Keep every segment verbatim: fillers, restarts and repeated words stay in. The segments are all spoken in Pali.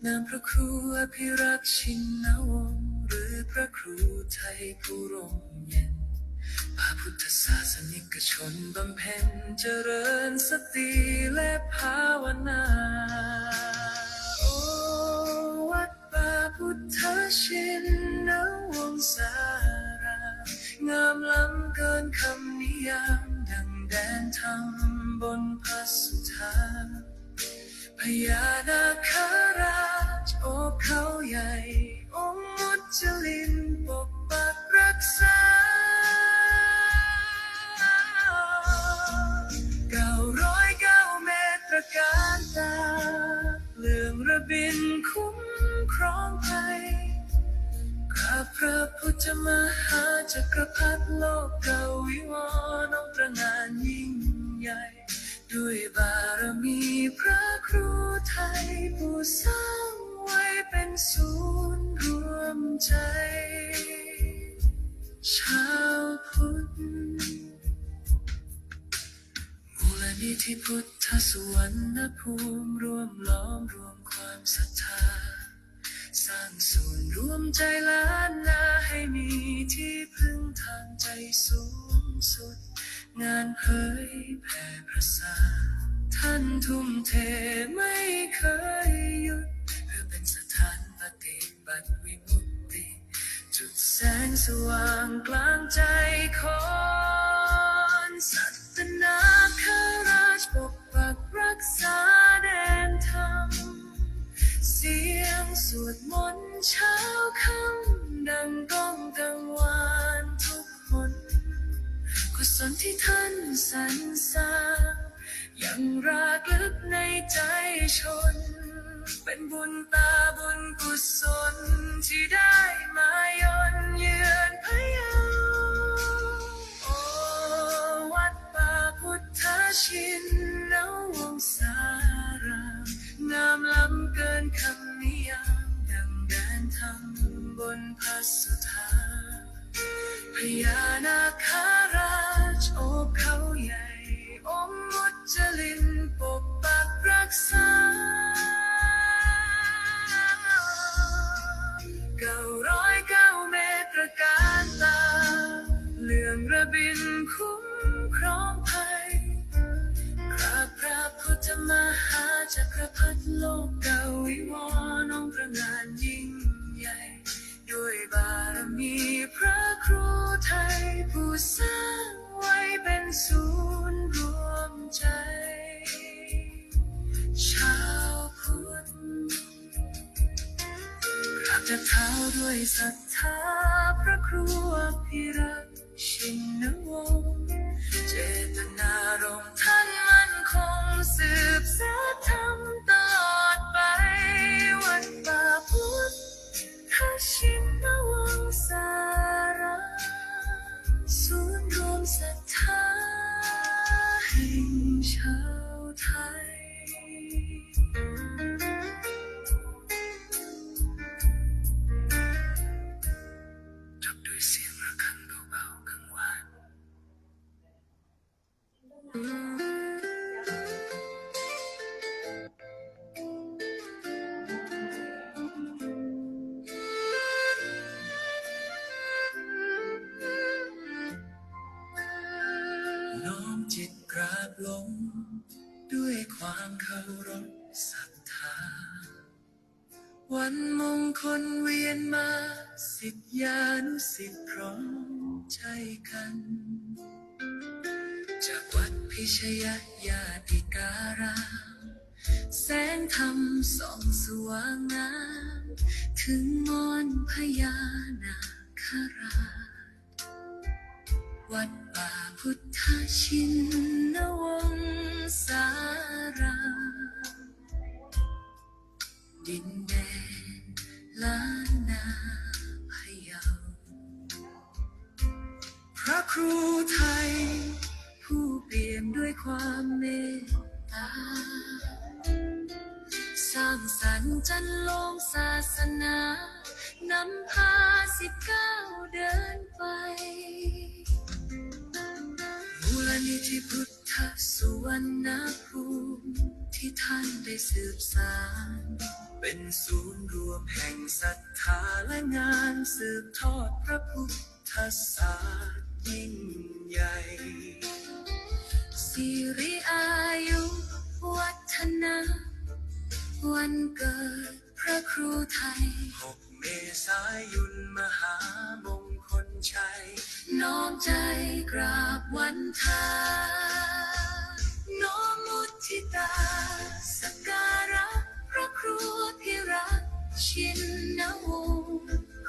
นามพระครูอภิรักษ์ ชินวงศ์ หรือพระครูไทยผู้ร่มเย็น พาพุทธศาสนิกชนบำเพ็ญเจริญสติและภาวนา โอ วัดป่าพุทธชินวงศาราม งามล้ำเกินคำนิยาม ดังแดนธรรมบนพระสุธา พญานาคราชโอบเขาใหญ่ องค์มุจลินปกปักรักษา เก้าร้อยเก้าเมตรตระการตา เรื่องระบินคุ้มครองภัย กราบพระพุทธมหาจักรพรรดิโลกวิวรณ์ องค์ตระหง่านยิ่งใหญ่ ด้วยบารมีพระครูไทยผู้สร้างไว้เป็นศูนย์รวมใจ ชาวพุทธ มูลนิธิพุทธสุวรรณภูมิ ร่วมหลอมรวมความศรัทธา สร้างศูนย์รวมใจล้านนา ให้มีที่พึ่งทางใจสูงสุด งานเผยแผ่พระศาสนา ท่านทุ่มเทไม่เคยหยุด เพื่อเป็นสถานปฏิบัติวิมุตติ จุดแสงสว่างกลางใจคน สัตนาคราชปกปักรักษาแดนธรรม เสียงสวดมนต์เช้าค่ำดังก้องกังวานทุกหน กุศลที่ท่านสรรสร้าง ยังรากลึกในใจชน เป็นบุญตาบุญกุศลที่ได้มาเยือนพะเยา โอ วัดป่าพุทธชินวงศาราม งามล้ำเกินคำนิยาม ดังแดนธรรมบนพระสุธา พญานาคราชโอบเขาใหญ่ องค์มุจลินปกปักรักษา เก้าร้อยเก้าเมตรตระการตา เรื่องระบินคุ้มครองภัย กราบพระพุทธมหาจักรพรรดิโลกวิวรณ์ องค์ตระหง่านยิ่งใหญ่ ด้วยบารมีพระครูไทยผู้สร้างไว้เป็นศูนย์รวมใจ ชาวพุทธ กราบเท้าด้วยศรัทธาพระครูอภิรักษ์ ชินวงศ์ เจตนารมณ์ท่านมั่นคง สืบสานธรรมตลอดไป วัดป่าพุทธชินวงศาราม ศูนย์รวมศรัทธาแห่งชาวไทย จบด้วยเสียงระฆังเบาๆกังวาน น้อมจิตกราบลง ด้วยความเคารพศรัทธา วันมงคลเวียนมา ศิษยานุศิษย์พร้อมใจกัน จากวัดพิชยญาติการาม แสงธรรมส่องสว่างงาม ถึงมอนพญานาคราช วัดป่าพุทธชินวงศาราม ดินแดนล้านนาพะเยา พระครูไทย ผู้เปี่ยมด้วยความเมตตา สร้างสรรค์จันโลงศาสนา นำพาสิบเก้าเดินไป มูลนิธิพุทธ สุวรรณภูมิที่ท่านได้สืบสาน เป็นศูนย์รวมแห่งศรัทธาและงานสืบทอดพระพุทธศาสนายิ่งใหญ่ สิริอายุวัฒนะ วันเกิดพระครูไทย หกเมษายนมหามงคลชัย น้อมใจกราบวันทา น้อมมุทิตา สักการะพระครูอภิรักษ์ชินวงศ์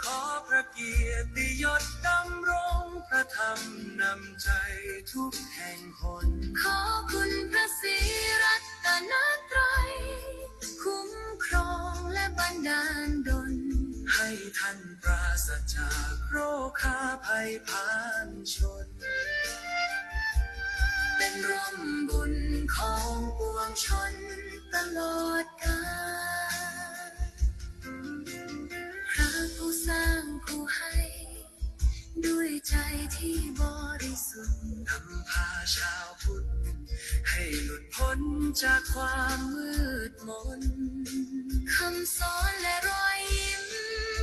ขอพระเกียรติยศดำรงพระธรรมนำใจทุกแห่งหน ขอคุณพระศรีรัตนตรัย คุ้มครองและบันดาลดล ให้ท่านปราศจากโรคาภัยพานชน เป็นร่มบุญของปวงชนตลอดกาล พระผู้สร้างผู้ให้ ด้วยใจที่บริสุทธิ์ นำพาชาวพุทธ ให้หลุดพ้นจากความมืดมน คำสอนและรอยยิ้ม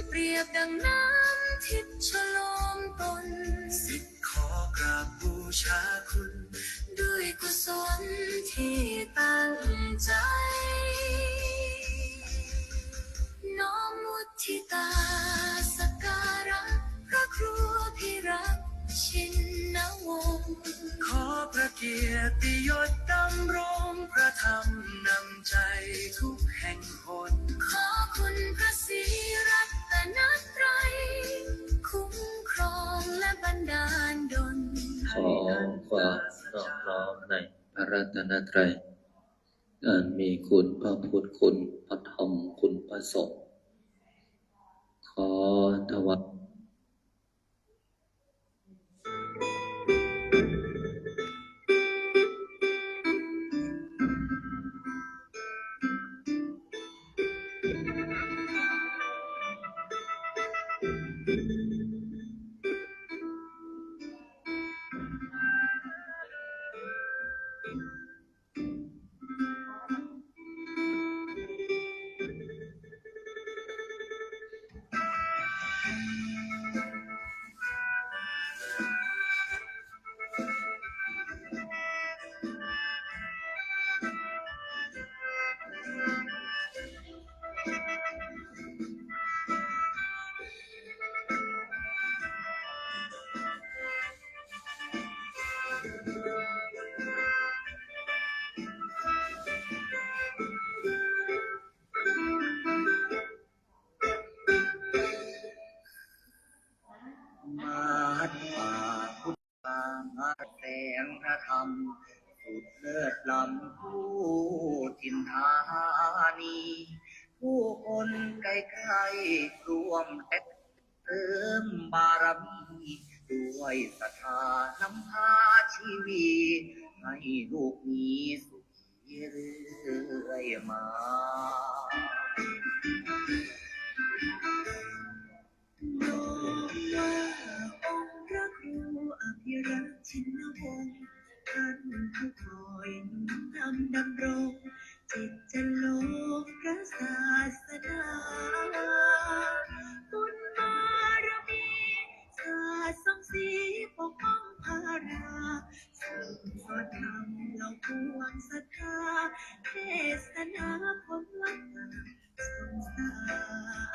เปรียบดังน้ำทิพย์ชโลมตน ศิษย์ขอกราบบูชาคุณ ด้วยกุศลที่ตั้งใจ น้อมมุทิตา สักการะพระครูอภิรักษ์ชินวงศ์ ขอพระเกียรติยศดำรงพระธรรมนำใจทุกแห่งหน ขอคุณพระศรีรัตนตรัย คุ้มครองและบันดาลดล ขอความนอบน้อมในพระรัตนตรัย อันมีคุณพระพุทธ คุณพระธรรม คุณพระสงฆ์ ขอถวาย มาดป่าพุทธา แสงพระธรรม สุดเลิศล้ำผู้ถิ่นธานี ผู้คนใกล้ๆร่วมแต่งเสริมบารมี ด้วยศรัทธานำพาชีวี ให้ลูกมีสุขีเรื่อยมา น้อมว่าองค์พระครูอภิรักษ์ชินวงศ์ ท่านผู้คอยหนุนนำดำรง จิตจโลกพระศาสดา บุญบารมี สาดส่องสีปกป้องพารา ส่งสอนธรรมเหล่าปวงศรัทธา เทศนาพ้นวัฏฏะสงสาร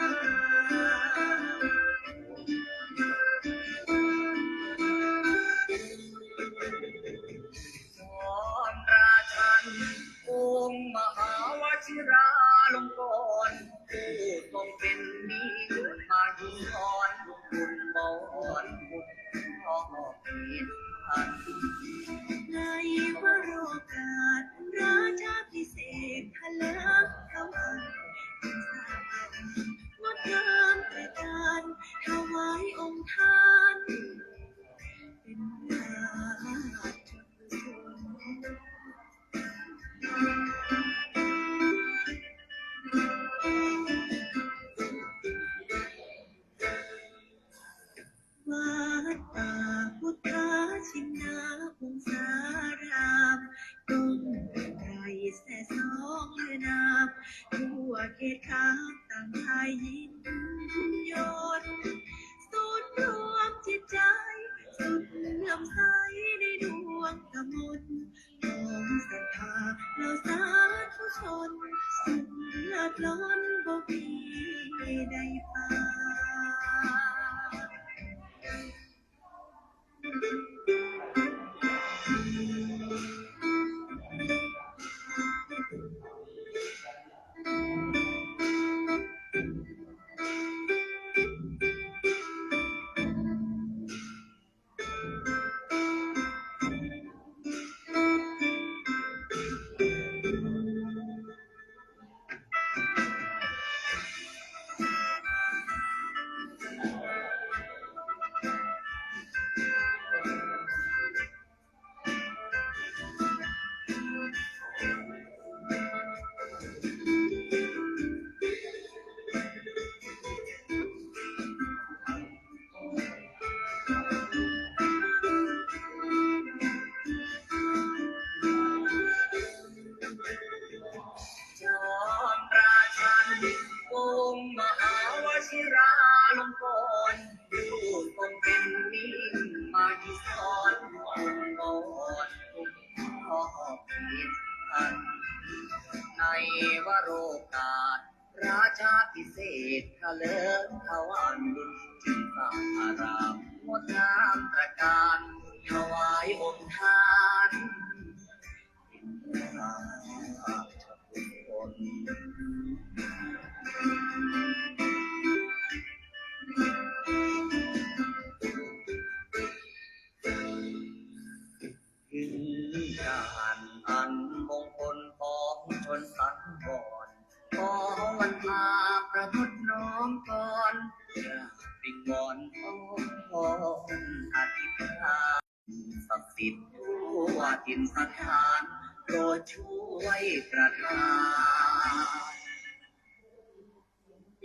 สอนราชัน องค์มหาวชิราลงกรณ์ ผู้ทรงเป็นนิยมมายุนอน บุญบอนบุญพ่อเกิดทัน ในวโรกาสราชาภิเษกพระลักษณ์ถวาย งดงามตระการถวายองค์ท่าน เป็นราชกุศล วัดป่าพุทธชินวงศาราม เกศขาตั้งค่ายยิ่งยศ ศูนย์รวมจิตใจ สุดเลื่อมใสในดวงกมล ของศรัทธาเหล่าสาธุชน สุขเลิศล้นบ่มีได้ปาน จอมราชัน วงศ์มหาวชิราลงกรณ์ ผู้ทรงเป็นมิ่งมหิธร องค์กรผู้ครอบกิจอัน ในวโรกาส ราชาภิเษกเถลิงถวัลย์ จึงสร้างอารามงดงามตระการ ถวายองค์ท่านเป็นราชบุคคล ถึงการอันมงคลของชนสังวร ขอวันพาประพฤติน้อมกร กราบวิงวอนอ้อนอธิษฐาน ศักดิ์สิทธิ์ทั่วถิ่นสถาน โปรดช่วยประทาน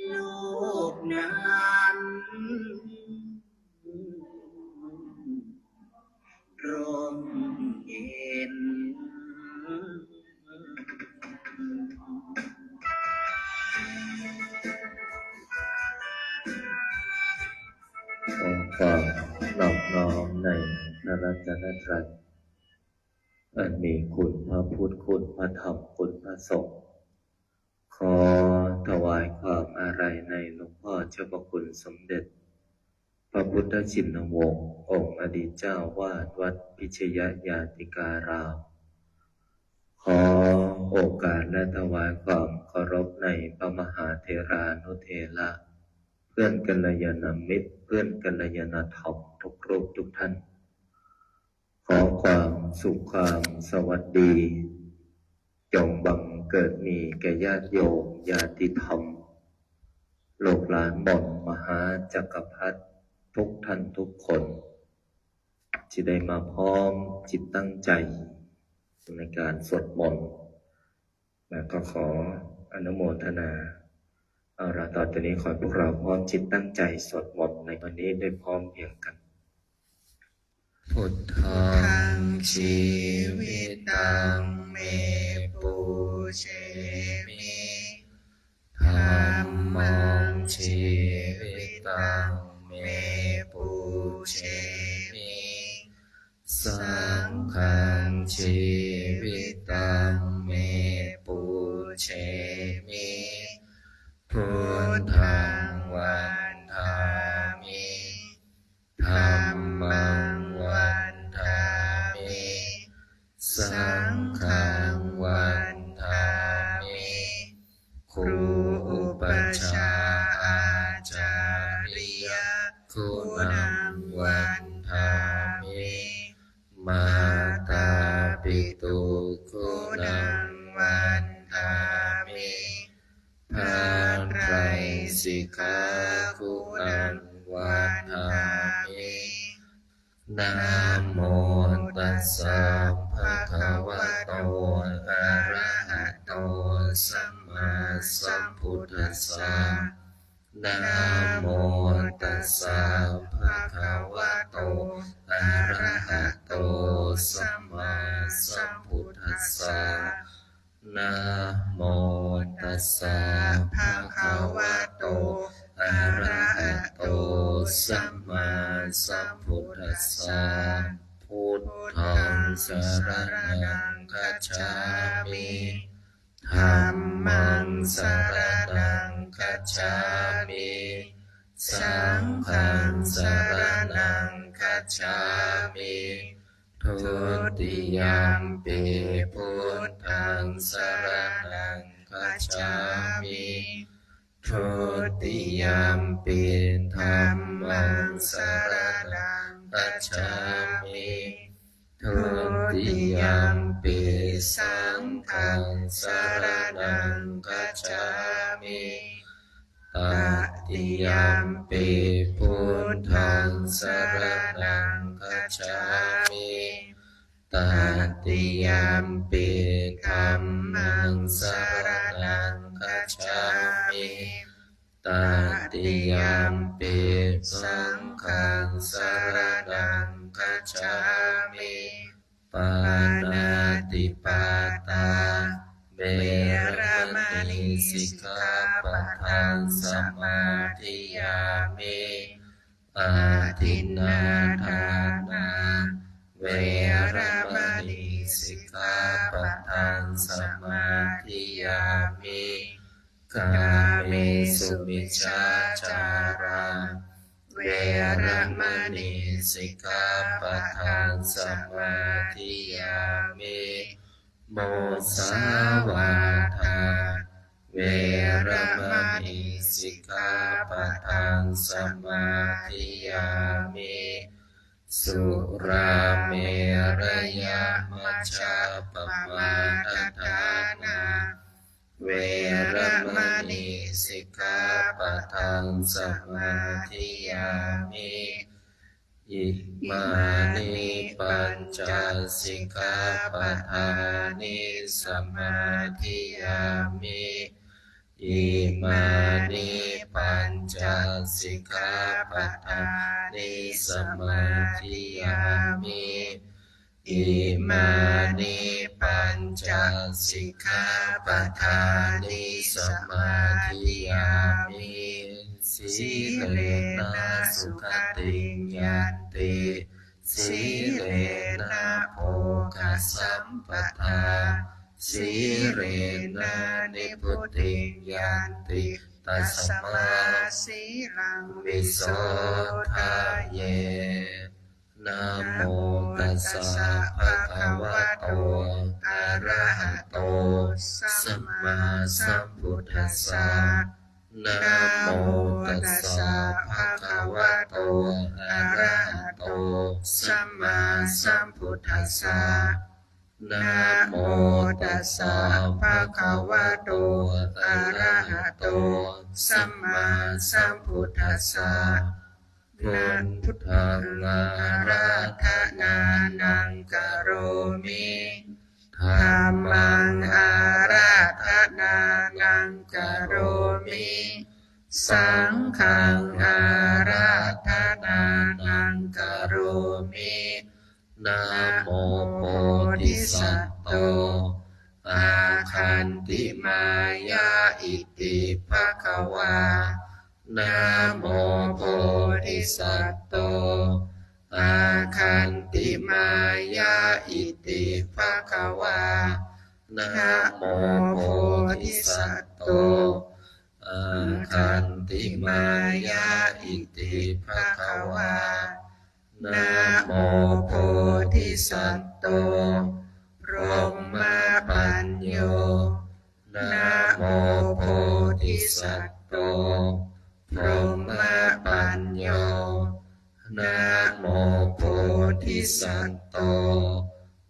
โลกนั้น ร่มเย็น ขอความนอบน้อมในพระรัตนตรัย อันมีคุณพระพุทธ คุณพระธรรม คุณพระสงฆ์ ขอถวายความอาลัยในหลวงพ่อเจ้าพระคุณสมเด็จ พระพุทธชินวงศ์ องค์อดีตเจ้าอาวาสวัดพิชยญาติการาม ขอโอกาสและถวายความเคารพในพระมหาเถรานุเถระ เพื่อนกัลยาณมิตร เพื่อนกัลยาณธรรมทุกรูปทุกท่าน ขอความสุขความสวัสดี จงบังเกิดมีแก่ญาติโยมญาติธรรม ลูกหลานหม่อมมหาจักรพรรดิทุกท่านทุกคน ที่ได้มาพร้อมจิตตั้งใจในการสวดมนต์ แล้วก็ขออนุโมทนา เอาละ ต่อจากนี้ขอให้พวกเราพร้อมจิตตั้งใจสวดมนต์ในวันนี้ด้วยพร้อมเพรียงกัน Buddhaṃ jīvitaṃ me pūjemi. Dhammaṃ jīvitaṃ me pūjemi. Saṅghaṃ jīvitaṃ me pūjemi. Buddhaṃ vandāmi. Dhammaṃ vandāmi. Saṅghaṃ vandāmi. ครูอุปัชฌาย์ ācariyāguṇaṃ vandāmi. Mātāpituguṇaṃ vandāmi. พระไตรสิกขา guṇaṃ vandāmi. Namo tassa bhagavato arahato sammāsambuddhassa. Namo tassa bhagavato arahato sammāsambuddhassa. Namo tassa bhagavato arahato sammāsambuddhassa. Buddhaṃ saraṇaṃ gacchāmi. Dhammaṃ saraṇaṃ gacchāmi. Saṅghaṃ saraṇaṃ gacchāmi. Dutiyampi buddhaṃ saraṇaṃ gacchāmi. Dutiyampi dhammaṃ saraṇaṃ gacchāmi. Dutiyampi saṅghaṃ saraṇaṃ gacchāmi. Tatiyampi buddhaṃ saraṇaṃ gacchāmi. Tatiyampi dhammaṃ saraṇaṃ gacchāmi. Tatiyampi saṅghaṃ saraṇaṃ gacchāmi. Pāṇātipātā veramaṇī sikkhāpadaṃ samādiyāmi. Adinnādānā veramaṇī sikkhāpadaṃ samādiyāmi. Kāmesu micchācārā veramaṇī sikkhāpadaṃ samādiyāmi. Musāvādā veramaṇī sikkhāpadaṃ samādiyāmi. Surāmerayamajjapamādaṭṭhānā veramaṇī sikkhāpadaṃ samādiyāmi. Imāni pañca sikkhāpadāni samādiyāmi. Imāni pañca sikkhāpadāni samādiyāmi. Imāni pañca sikkhāpadāni samādiyāmi. Sīlena sugatiṃ yanti, sīlena bhogasampadā, sīlena nibbutiṃ yanti, tasmā sīlaṃ visodhaye. Namo tassa bhagavato arahato sammāsambuddhassa. Namo tassa bhagavato arahato sammāsambuddhassa. Namo tassa bhagavato arahato sammāsambuddhassa. Buddhaṃ ārādhanānaṃ karomi. Dhammaṃ ārādhanānaṃ karomi. Saṅghaṃ ārādhanānaṃ karomi. Namo bodhisatto āgantimāya iti bhagavā. Namo bodhisatto āgantimāya iti bhagavā. Namo bodhisatto āgantimāya iti bhagavā. Namo bodhisatto brahmapañño. Namo bodhisatto brahmapañño. Namo bodhisatto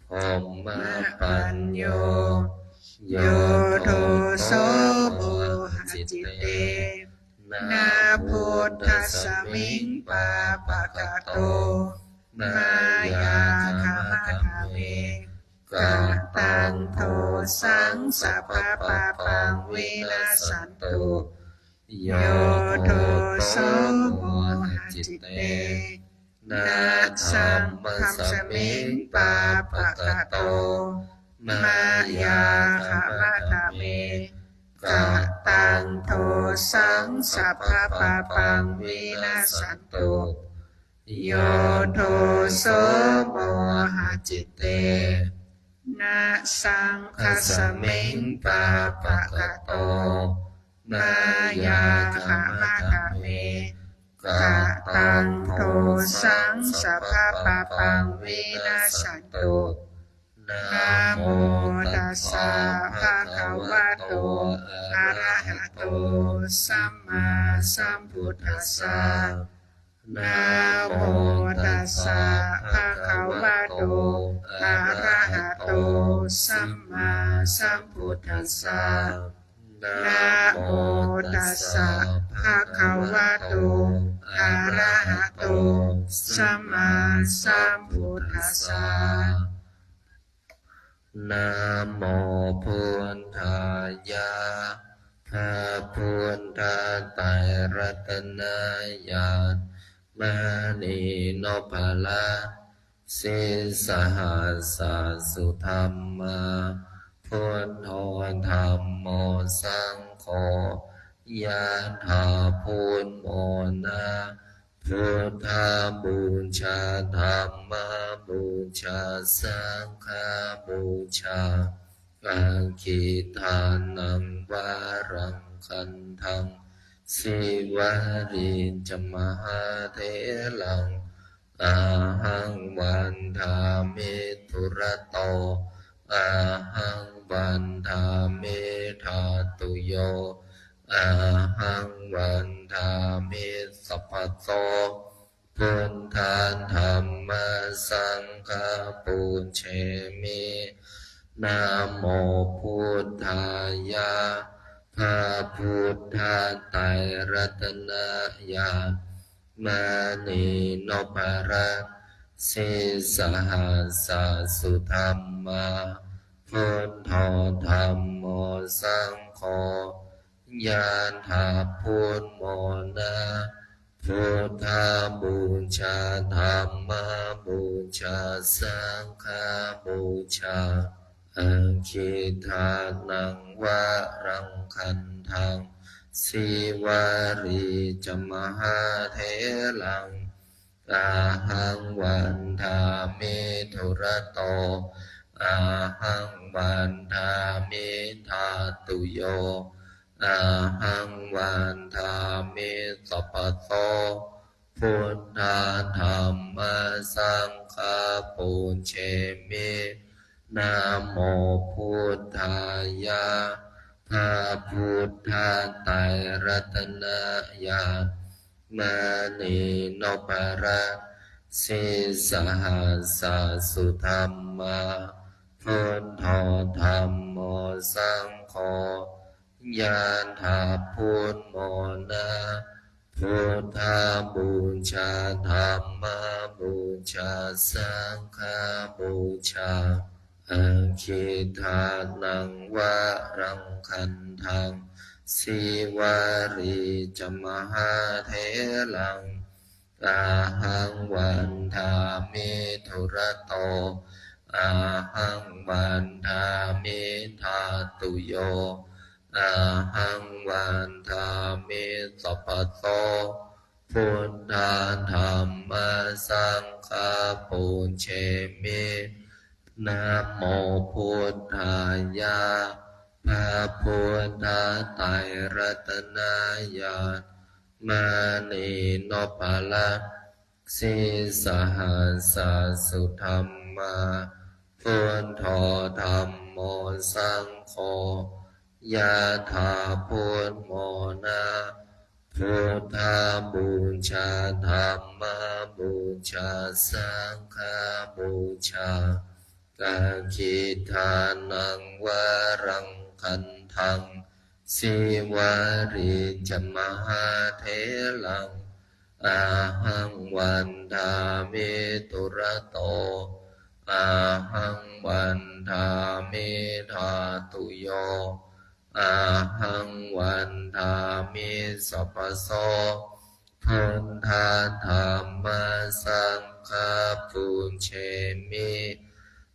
brahmapañño. Yo doso mohacitte na buddhasmiṃ pāpakato mayā khamatha me. Kataṃ dosaṃ sabbapapaṃ vinassantu. Yo doso mohacitte na dhammasmiṃ pāpakato mayā khamatha me. kataṃ dosaṃ sabbapapaṃ vinassantu. Yo doso mohacitte na saṅghasmiṃ pāpakato mayā khamatha me. Kataṃ dosaṃ sabbapapaṃ vinassantu. Namo tassa bhagavato arahato sammāsambuddhassa. Namo tassa bhagavato arahato sammāsambuddhassa. Namo tassa bhagavato arahato sammāsambuddhassa. Namo buddhāya. พระพุทธไตรรัตนญาณ มณีนพรัตน์ sīsahassa sudhammā, buddho dhammo saṅgho, ยะถา พุทโธ นะ พุทธบูชา ธัมมบูชา สังฆบูชา Aggidānaṃ varaṃ gandhaṃ, Sīvalī ca mahātheraṃ, ahaṃ vandāmi dūrato, ahaṃ vandāmi dhātuyo, ahaṃ vandāmi sabbaso. Buddha dhamma saṅgha pūjemi. Namo buddhāya. พระพุทธไตรรัตนญาณ มณีนพรัตน์ sīsahassa sudhammā, buddho dhammo saṅgho, ยะถา พุทโธ นะ พุทธบูชา ธัมมบูชา สังฆบูชา Aggidānaṃ varaṃ gandhaṃ, Sīvalī ca mahātheraṃ, ahaṃ vandāmi dūrato, ahaṃ vandāmi dhātuyo, ahaṃ vandāmi sabbaso. Buddha dhamma saṅgha pūjemi. Namo buddhāya. พระพุทธไตรรัตนญาณ มณีนพรัตน์ sīsahassa sudhammā, buddho dhammo saṅgho, ยะถา พุทโธ นะ พุทธบูชา ธัมมบูชา สังฆบูชา Aggidānaṃ varaṃ gandhaṃ, Sīvalī ca mahātheraṃ, ahaṃ vandāmi dūrato, ahaṃ vandāmi dhātuyo, ahaṃ vandāmi sabbaso. Buddha dhamma saṅgha pūjemi. Namo buddhāya. พระพุทธไตรรัตนญาณ มณีนพรัตน์ sīsahassa sudhammā, buddho dhammo saṅgho, ยะถา พุทโธ นะ พุทธบูชา ธัมมบูชา สังฆบูชา Aggidānaṃ varaṃ gandhaṃ, Sīvalī ca mahātheraṃ, ahaṃ vandāmi dūrato, ahaṃ vandāmi dhātuyo, ahaṃ vandāmi sabbaso. Buddha dhamma saṅgha pūjemi.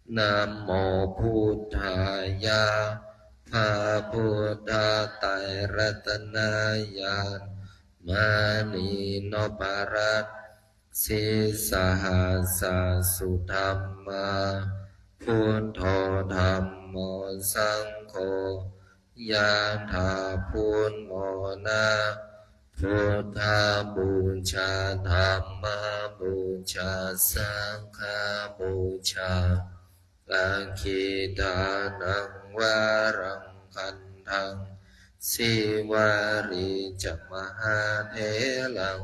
Namo buddhāya. พ Buddha ไตรรัตนญาณ มณีนพรัตน์ sīsahassa sudhammā, buddho dhammo saṅgho, yathā buddhamona, buddhapūjā, dhammapūjā, saṅghapūjā. Dakkhiṇānaṃ varaṃ gandhaṃ, Sīvalī ca mahātheraṃ,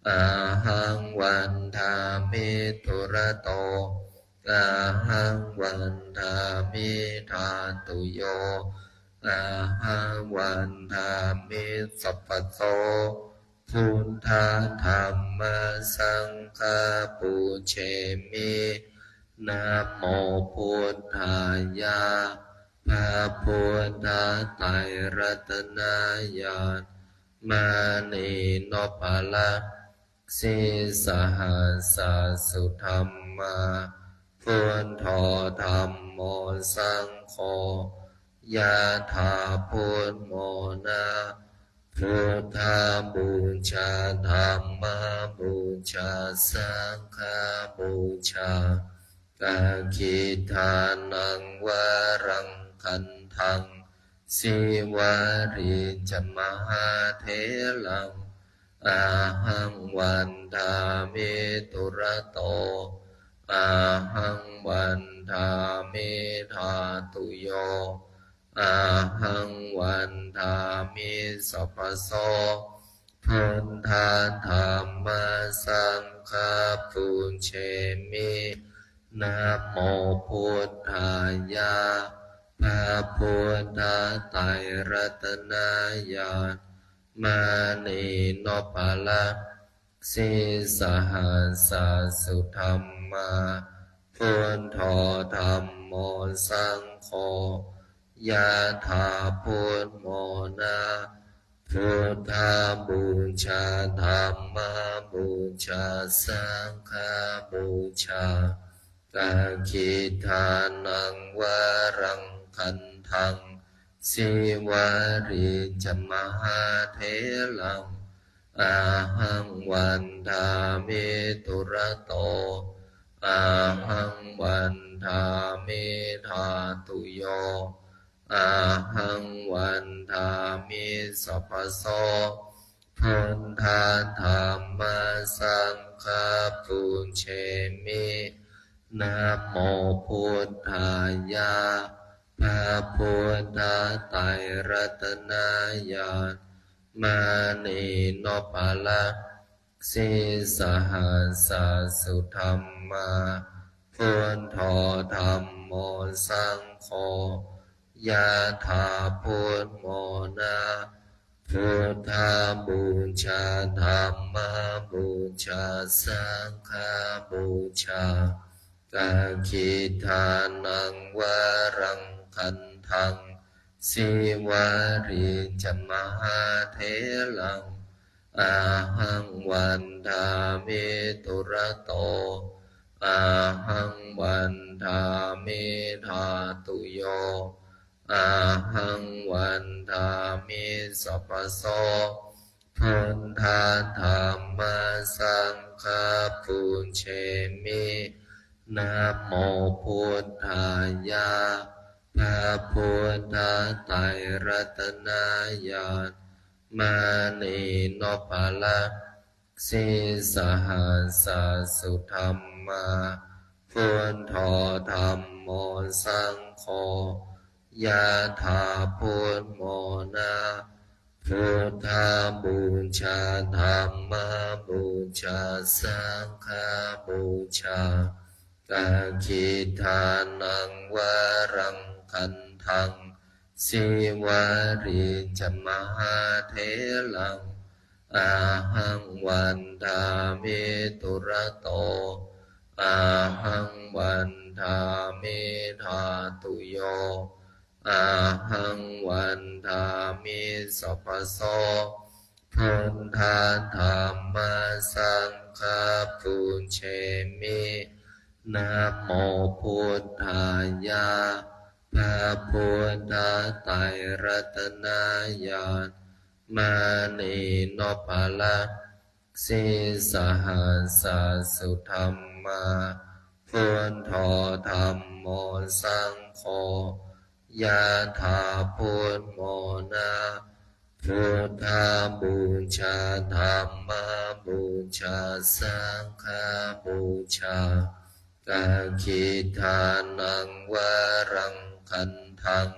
ahaṃ vandāmi dūrato, ahaṃ vandāmi dhātuyo, ahaṃ vandāmi sabbaso. Buddha dhamma saṅgha pūjemi. Namo buddhāya. พระพุทธไตรรัตนญาณ มณีนพรัตน์ sīsahassa sudhammā, buddho dhammo saṅgho, yathā buddhamona, buddhapūjā, dhammapūjā, saṅghapūjā. Dakkhiṇānaṃ varaṃ gandhaṃ, Sīvalī ca mahātheraṃ, ahaṃ vandāmi dūrato, ahaṃ vandāmi dhātuyo, ahaṃ vandāmi sabbaso. Buddha dhamma saṅgha pūjemi. Namo buddhāya. พระพุทธไตรรัตนญาณ มณีนพรัตน์ sīsahassa sudhammā, buddho dhammo saṅgho, yathā buddhamona, buddhapūjā, dhammapūjā, saṅghapūjā. Dakkhiṇānaṃ varaṃ gandhaṃ, Sīvalī ca mahātheraṃ, ahaṃ vandāmi dūrato, ahaṃ vandāmi dhātuyo, ahaṃ vandāmi sabbaso. Buddha dhamma saṅgha pūjemi. Namo buddhāya. พระพุทธไตรรัตนญาณ มณีนพรัตน์ sīsahassa sudhammā, buddho dhammo saṅgho, yathā buddhamona, buddhapūjā, dhammapūjā, saṅghapūjā. Dakkhiṇānaṃ varaṃ gandhaṃ, Sīvalī ca mahātheraṃ, ahaṃ vandāmi dūrato, ahaṃ vandāmi dhātuyo, ahaṃ vandāmi sabbaso. Buddha dhamma saṅgha pūjemi. Namo buddhāya. พระพุททธไตรรัตนญาณ มณีนพรัตน์ sīsahassa sudhammā, buddho dhammo saṅgho, yathā buddhamona, buddhapūjā, dhammapūjā, saṅghapūjā. Dakkhiṇānaṃ varaṃ gandhaṃ, Sīvalī ca mahātheraṃ, ahaṃ vandāmi dūrato, ahaṃ vandāmi dhātuyo, ahaṃ vandāmi sabbaso. Buddha dhamma saṅgha pūjemi. Namo buddhāya. พระพุทธไตรรัตนญาณ มณีนพรัตน์ sīsahassa sudhammā, buddho dhammo saṅgho, yathābudmona, buddhapūjā, dhammapūjā, saṅghapūjā, dakkhiṇānaṃ varaṃ gandhaṃ,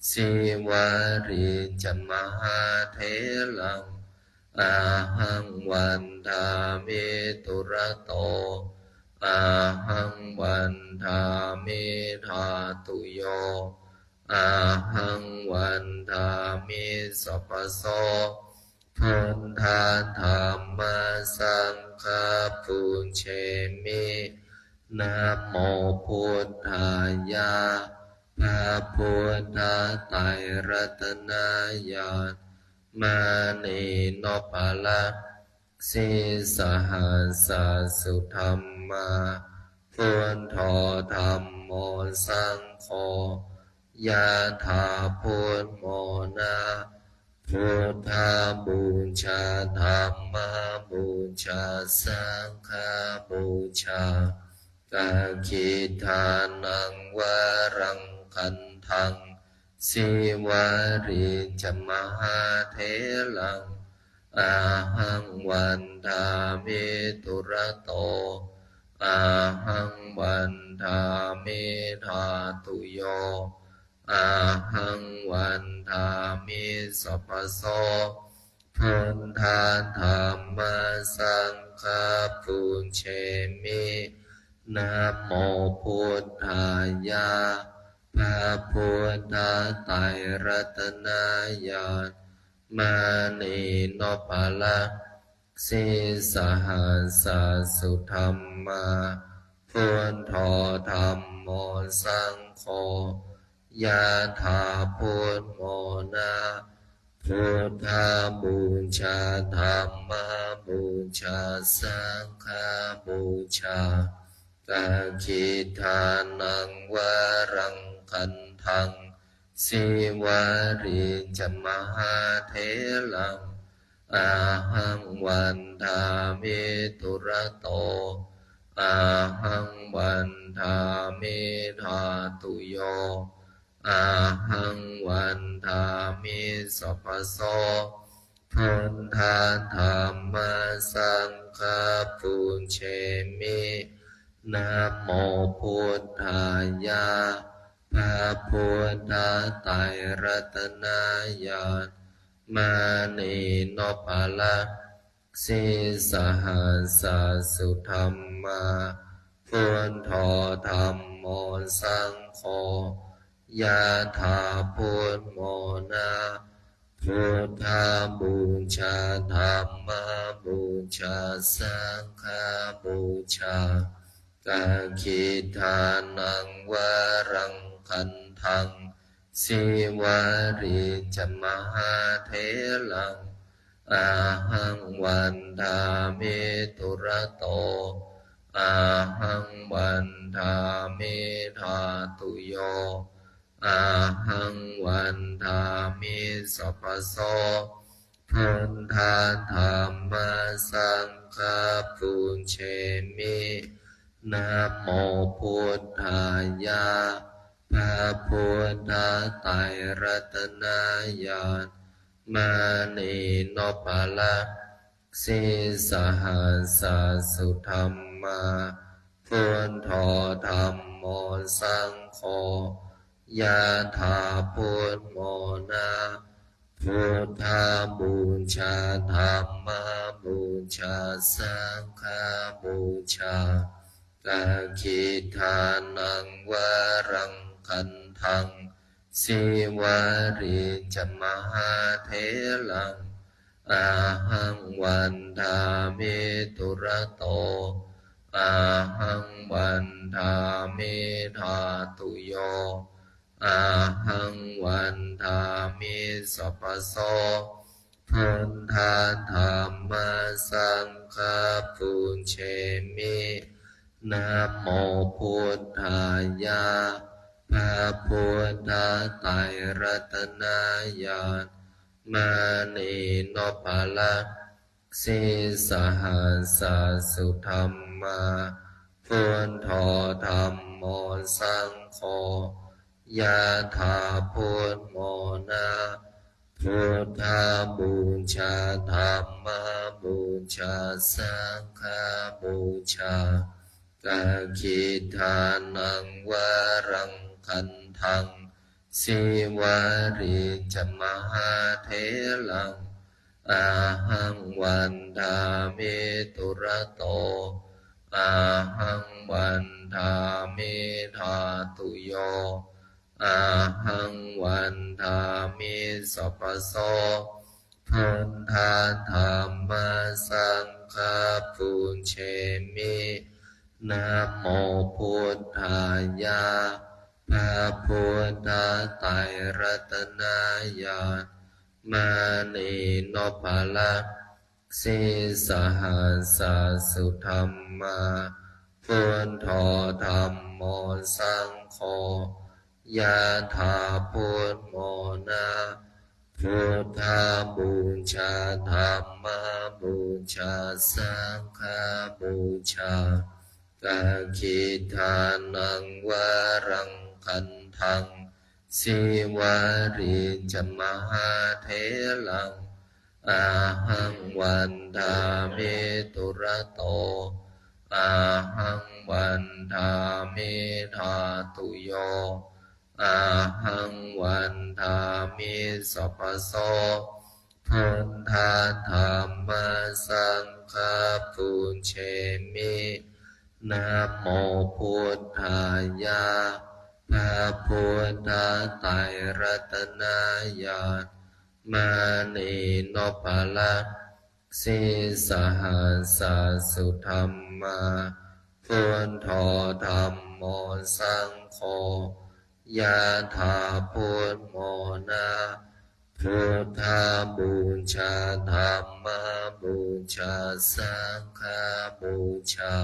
sīvalī ca mahātheraṃ, ahaṃ vandāmi dūrato, ahaṃ vandāmi dhātuyo, ahaṃ vandāmi sabbaso, buddha dhamma saṅgha pūjemi, namo buddhāya. พระพุทธไตรรัตนญาณ มณีนพรัตน์ sīsahassa sudhammā, buddho dhammo saṅgho, yathābudmona, buddhapūjā, dhammapūjā, saṅghapūjā, dakkhiṇānaṃ varaṃ gandhaṃ, sīvalī ca mahātheraṃ, ahaṃ vandāmi dūrato, ahaṃ vandāmi dhātuyo, ahaṃ vandāmi sabbaso, buddha dhamma saṅgha pūjemi, namo buddhāya. พระพุทธไตรรัตนญาณ มณีนพรัตน์ sīsahassa sudhammā, buddho dhammo saṅgho, yathābudmona, buddhapūjā, dhammapūjā, saṅghapūjā, dakkhiṇānaṃ varaṃ gandhaṃ, sīvalī ca mahātheraṃ, ahaṃ vandāmi dūrato, ahaṃ vandāmi dhātuyo, ahaṃ vandāmi sabbaso, buddha dhamma saṅgha pūjemi, namo buddhāya. พระพุทธไตรรัตนญาณ มณีนพรัตน์ sīsahassa sudhammā, buddho dhammo saṅgho, yathābudmona, buddhapūjā, dhammapūjā, saṅghapūjā, dakkhiṇānaṃ varaṃ gandhaṃ, sīvalī ca mahātheraṃ, ahaṃ vandāmi dūrato, ahaṃ vandāmi dhātuyo, ahaṃ vandāmi sabbaso, buddha dhamma saṅgha pūjemi, namo buddhāya. พระพุทธไตรรัตนญาณ มณีนพรัตน์ sīsahassa sudhammā, buddho dhammo saṅgho, yathābudmona, buddhapūjā, dhammapūjā, saṅghapūjā, dakkhiṇānaṃ varaṃ gandhaṃ, sīvalī ca mahātheraṃ, ahaṃ vandāmi dūrato, ahaṃ vandāmi dhātuyo, ahaṃ vandāmi sabbaso, buddha dhamma saṅgha pūjemi, namo buddhāya. พระพุทธไตรรัตนญาณ มณีนพรัตน์ sīsahassa sudhammā, buddho dhammo saṅgho, ยะถา พุทโธ นะ Buddhapūjā, Dhammapūjā, Saṅghapūjā. Dakkhiṇaṃ varaṃ gandhaṃ, Sīvalī ca mahātheraṃ, ahaṃ vandāmi dūrato, ahaṃ vandāmi dhātuyo, ahaṃ vandāmi sabbaso. Buddha dhamma saṅgha pūjemi. Namo buddhāya. พระพุทธไตรรัตนญาณ มณีนพรัตน์ sīsahassa sudhammā, buddho dhammo saṅgho, ยะถา พุทโธ นะ Buddhapūjā, Dhammapūjā, Saṅghapūjā. Dakkhiṇaṃ varaṃ gandhaṃ, Sīvalī ca mahātheraṃ, ahaṃ vandāmi dūrato, ahaṃ vandāmi dhātuyo, ahaṃ vandāmi sabbaso. Buddha dhamma saṅgha pūjemi. Namo buddhāya. พระพุทธไตรรัตนญาณ มณีนพรัตน์ sīsahassa sudhammā, buddho dhammo saṅgho, ยะถา พุทโธ นะ Buddhapūjā, Dhammapūjā, Saṅghapūjā.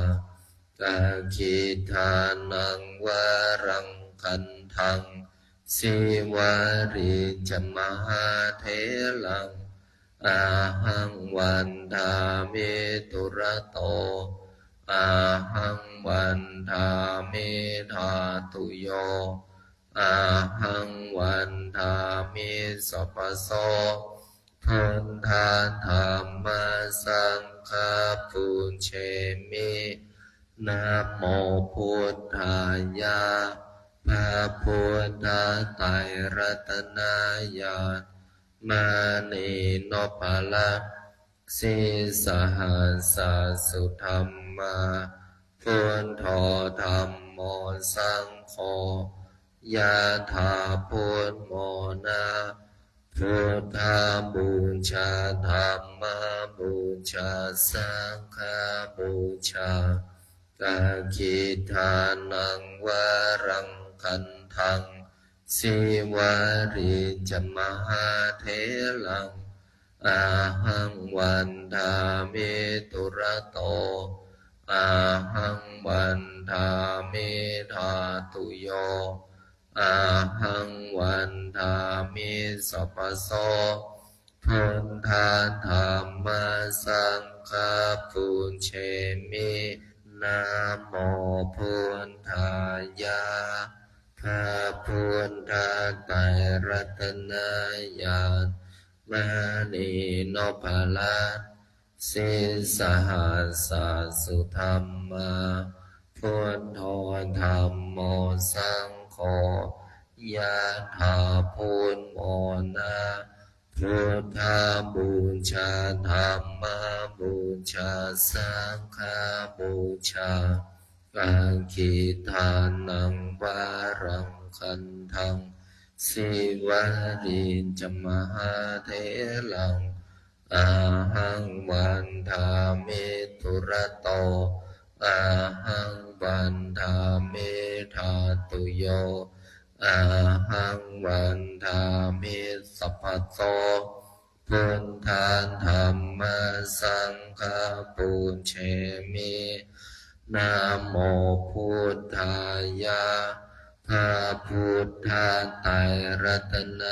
Dakkhiṇaṃ varaṃ gandhaṃ, Sīvalī ca mahātheraṃ, ahaṃ vandāmi dūrato, ahaṃ vandāmi dhātuyo, ahaṃ vandāmi sabbaso. Buddha dhamma saṅgha pūjemi. Namo buddhāya. พระพุทธไตรรัตนญาณ มณีนพรัตน์ sīsahassa sudhammā, buddho dhammo saṅgho, ยะถา พุทโธ นะ Buddhapūjā, Dhammapūjā, Saṅghapūjā. Dakkhiṇaṃ varaṃ gandhaṃ, Sīvalī ca mahātheraṃ, ahaṃ vandāmi dūrato, ahaṃ vandāmi dhātuyo, ahaṃ vandāmi sabbaso. Buddha dhamma saṅgha pūjemi. Namo buddhāya. พระพุทธไตรรัตนญาณ มณีนพรัตน์ sīsahassa sudhammā, buddho dhammo saṅgho, ยะถา พุทโธ นะ Buddhapūjā, Dhammapūjā, Saṅghapūjā. Dakkhiṇaṃ varaṃ gandhaṃ, Sīvalī ca mahātheraṃ, ahaṃ vandāmi dūrato, ahaṃ vandāmi dhātuyo, ahaṃ vandāmi sabbaso. Buddha dhamma saṅgha pūjemi. Namo buddhāya. พ พระพุทธไตรรัตน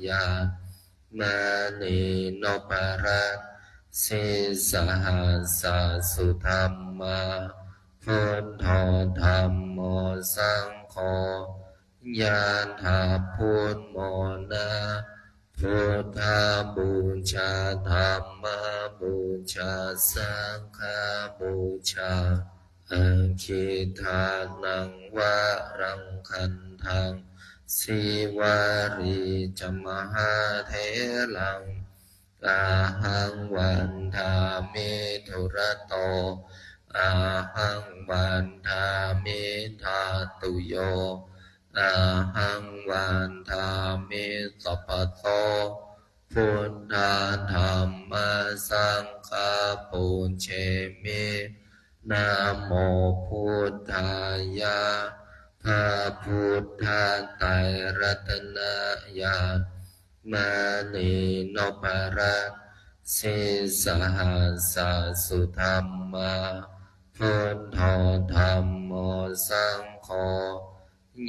ญาณ มณีนพรัตน์ sīsahassa sudhammā, buddho dhammo saṅgho, ยะถา พุทโธ นะ Buddhapūjā, Dhammapūjā, Saṅghapūjā. Aggidānaṃ varaṃ gandhaṃ, Sīvalī ca mahātheraṃ, ahaṃ vandāmi dūrato, ahaṃ vandāmi dhātuyo, ahaṃ vandāmi sabbaso. Buddha dhamma saṅgha pūjemi, namo buddhāya. พระพุทธไตรรัตนญาณ มณีนพรัตน์ sīsahassa sudhammā, buddho dhammo saṅgho,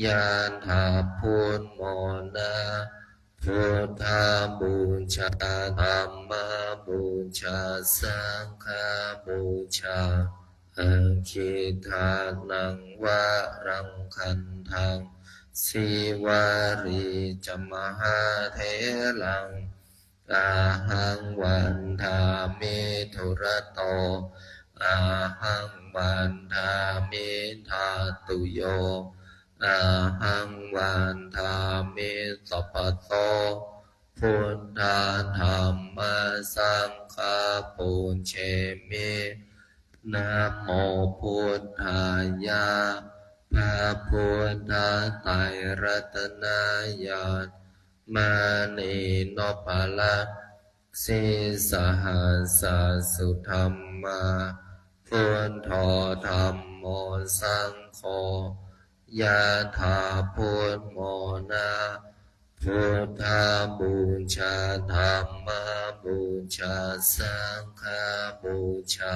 ยะถา พุทโธ นะ Buddhapūjā, Dhammapūjā, Saṅghapūjā. Aggidānaṃ varaṃ gandhaṃ, Sīvalī ca mahātheraṃ, ahaṃ vandāmi dūrato, ahaṃ vandāmi dhātuyo, ahaṃ vandāmi sabbaso. Buddha dhamma saṅgha pūjemi, namo buddhāya. พระพุทธไตรรัตนญาณ มณีนพรัตน์ sīsahassa sudhammā, buddho dhammo saṅgho, ยะถา พุทโธ นะ Buddhapūjā, Dhammapūjā, Saṅghapūjā.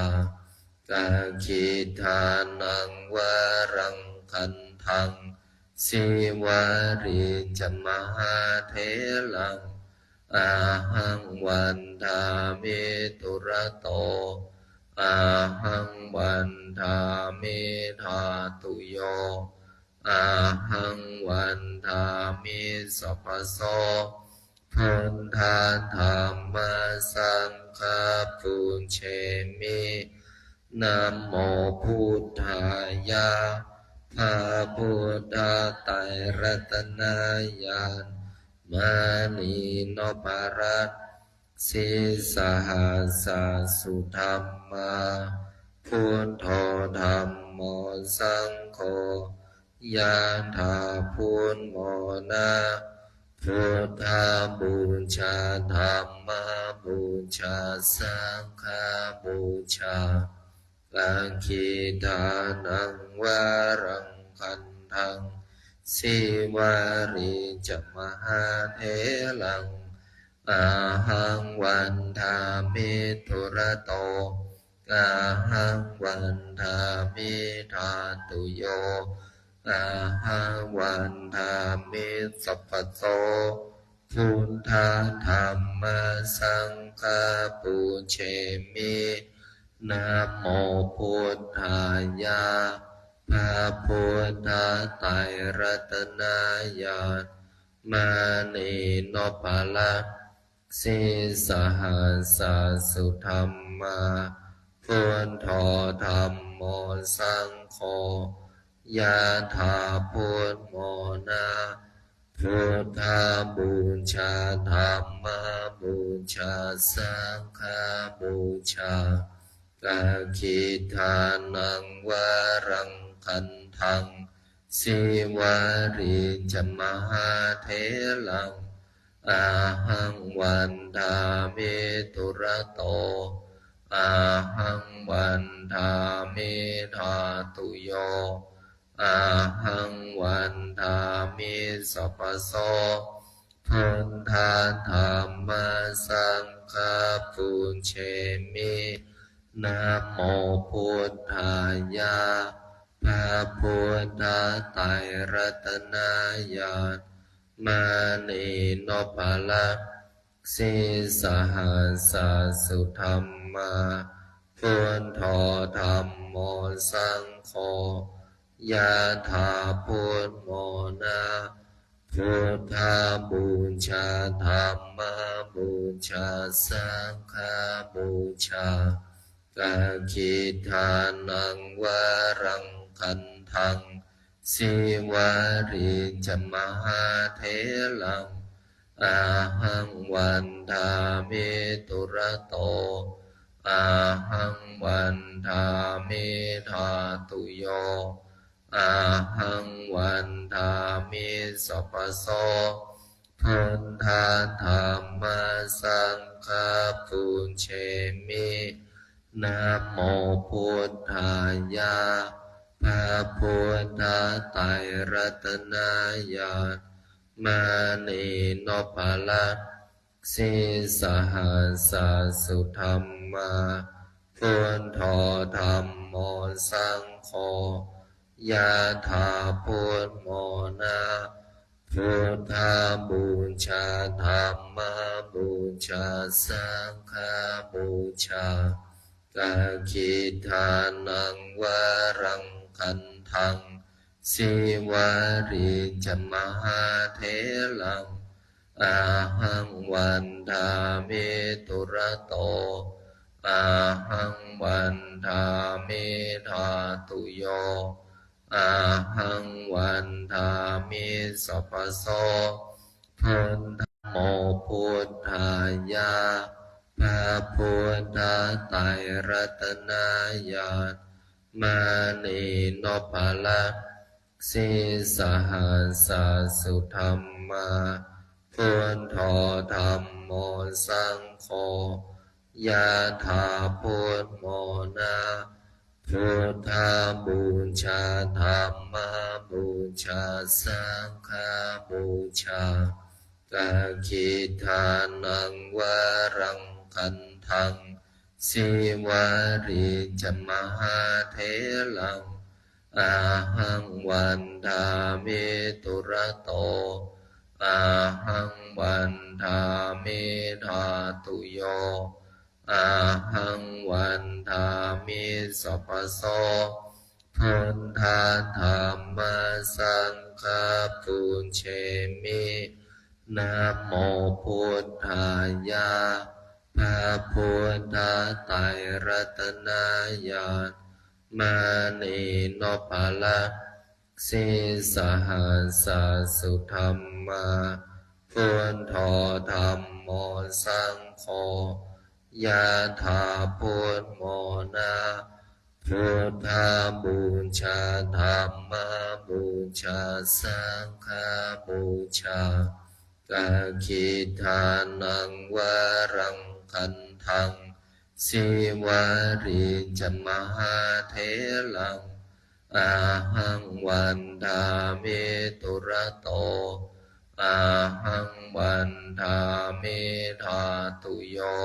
Aggidānaṃ varaṃ gandhaṃ, Sīvalī ca mahātheraṃ, ahaṃ vandāmi dūrato, ahaṃ vandāmi dhātuyo, ahaṃ vandāmi sabbaso. Buddha dhamma saṅgha pūjemi, namo buddhāya. พระพุทธไตรรัตนญาณ มณีนพรัตน์ sīsahassa sudhammā, buddho dhammo saṅgho, ยะถา พุทโธ นะ Buddhapūjā, Dhammapūjā, Saṅghapūjā. Aggidānaṃ varaṃ gandhaṃ, Sīvalī ca mahātheraṃ, ahaṃ vandāmi dūrato, ahaṃ vandāmi dhātuyo, ahaṃ vandāmi sabbaso. Buddha dhamma saṅgha pūjemi, namo buddhāya. พระพุทธไตรรัตนญาณ มณีนพรัตน์ sīsahassa sudhammā, buddho dhammo saṅgho, ยะถา พุทโธ นะ Buddhapūjā, Dhammapūjā, Saṅghapūjā. Aggidānaṃ varaṃ gandhaṃ, Sīvalī ca mahātheraṃ, ahaṃ vandāmi dūrato, ahaṃ vandāmi dhātuyo, ahaṃ vandāmi sabbaso. Buddha dhamma saṅgha pūjemi, namo buddhāya. พระพุทธไตรรัตนญาณ มณีนพรัตน์ sīsahassasudhammā, buddho dhammo saṅgho, yathā buddho na, buddhapūjā dhammapūjā saṅghapūjā, dakkhiṇaṃ varaṃ gandhaṃ, sīvalī ca mahātheraṃ, ahaṃ vandāmi dūrato, ahaṃ vandāmi dhātuyo, ahaṃ vandāmi sabbaso, buddha dhamma saṅgha pūjemi, namo buddhāya. พระพุทธไตรรัตนญาณ มณีนพรัตน์ sīsahassasudhammā, buddho dhammo saṅgho, yathā buddho na, buddhapūjā dhammapūjā saṅghapūjā, dakkhiṇaṃ varaṃ gandhaṃ, sīvalī ca mahātheraṃ, ahaṃ vandāmi dūrato, ahaṃ vandāmi dhātuyo, ahaṃ vandāmi sabbaso, buddha namo buddhāya. พระพุทธไตรรัตนญาณ มณีนพรัตน์ sīsahassasudhammā, buddho dhammo saṅgho, yathā buddho na, buddhapūjā dhammapūjā saṅghapūjā, dakkhiṇaṃ varaṃ gandhaṃ, sīvalī ca mahātheraṃ, ahaṃ vandāmi dūrato, ahaṃ vandāmi dhātuyo, ahaṃ vandāmi sabbaso, buddha dhamma saṅgha pūjemi, namo buddhāya. พระพุทธไตรรัตนญาณ มณีนพรัตน์ sīsahassasudhammā, buddho dhammo saṅgho, yathā buddho na, buddhapūjā dhammapūjā saṅghapūjā, dakkhiṇaṃ varaṃ gandhaṃ, sīvalī ca mahātheraṃ, ahaṃ vandāmi dūrato, ahaṃ vandāmi dhātuyo,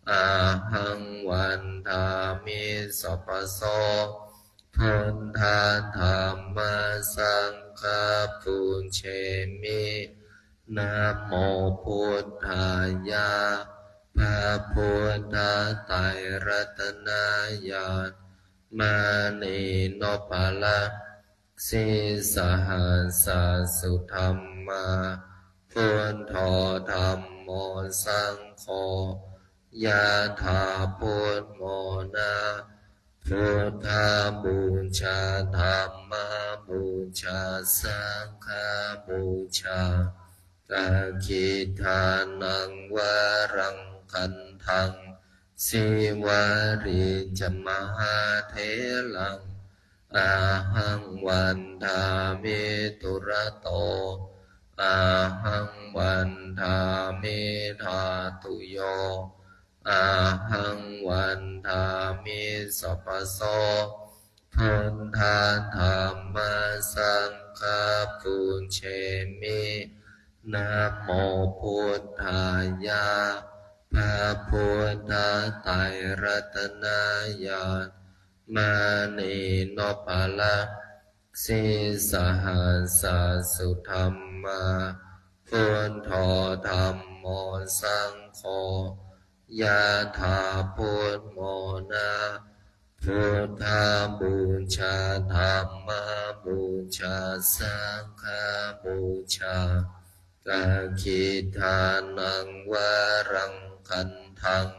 ahaṃ vandāmi sabbaso, buddha dhamma saṅgha pūjemi, namo buddhāya. พระพุทธไตรรัตนญาณ มณีนพรัตน์ sīsahassasudhammā, buddho dhammo saṅgho, yathā buddho na, buddhapūjā dhammapūjā saṅghapūjā, dakkhiṇaṃ varaṃ gandhaṃ, sīvalī ca mahātheraṃ, ahaṃ vandāmi dūrato, ahaṃ vandāmi dhātuyo, ahaṃ vandāmi sabbaso, buddha dhamma saṅgha pūjemi, namo buddhāya. พระพุทธไตรรัตนญาณ mani nopparakkhisi sahassasudhammā. Buddho dhammo saṅgho yathā buddhamona. Buddhapūjā dhammapūjā saṅghapūjā. Dakkhiṇaṃ varaṃ gandhaṃ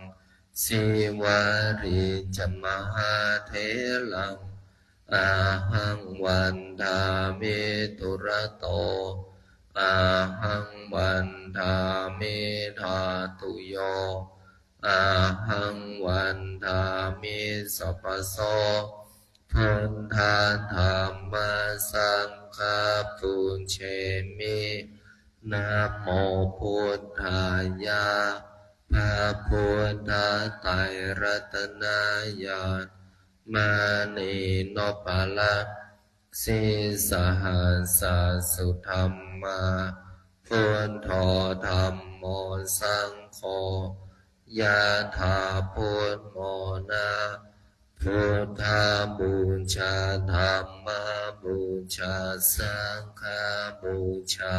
sīvalī ca mahātheraṃ. Ahaṃ vandāmi dūrato, ahaṃ vandāmi dhātuyo, ahaṃ vandāmi sabbaso. Buddha dhamma saṅgha pūjemi. Namo buddhāya. พระพุทธไตรรัตนญาณ mani nopparakkhisi sahassasudhammā. Buddho dhammo saṅgho yathā buddhamona. Buddhapūjā dhammapūjā saṅghapūjā.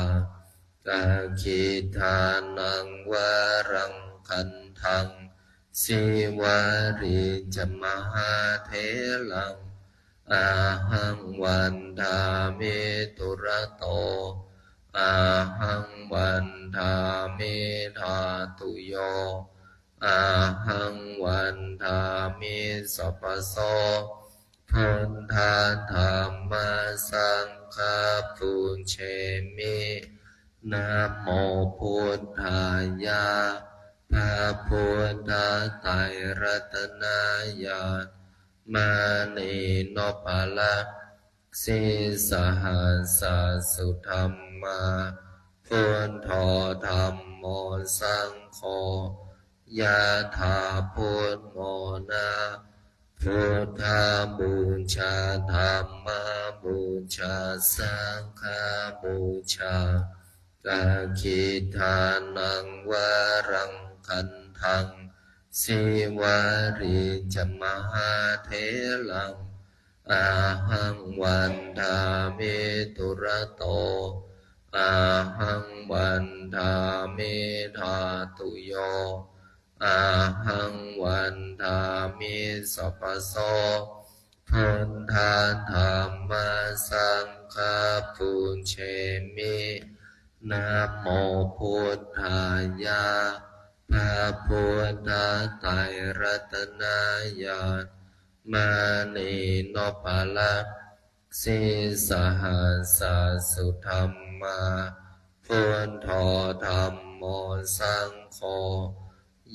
Dakkhiṇaṃ varaṃ gandhaṃ sīvalī ca mahātheraṃ. Ahaṃ vandāmi dūrato, ahaṃ vandāmi dhātuyo, ahaṃ vandāmi sabbaso. Buddha dhamma saṅgha pūjemi. Namo buddhāya. พระพุทธไตรรัตนญาณ mani nopparakkhisi sahassasudhammā. Buddho dhammo saṅgho yathā buddhamona. Buddhapūjā dhammapūjā saṅghapūjā. Dakkhiṇaṃ varaṃ gandhaṃ sīvalī ca mahātheraṃ. Ahaṃ vandāmi dūrato, ahaṃ vandāmi dhātuyo, ahaṃ vandāmi sabbaso. Buddha dhamma saṅgha pūjemi. Namo buddhāya. พระพุทธไตรรัตนญาณ mani nopparakkhisi sahassasudhammā. Buddho dhammo saṅgho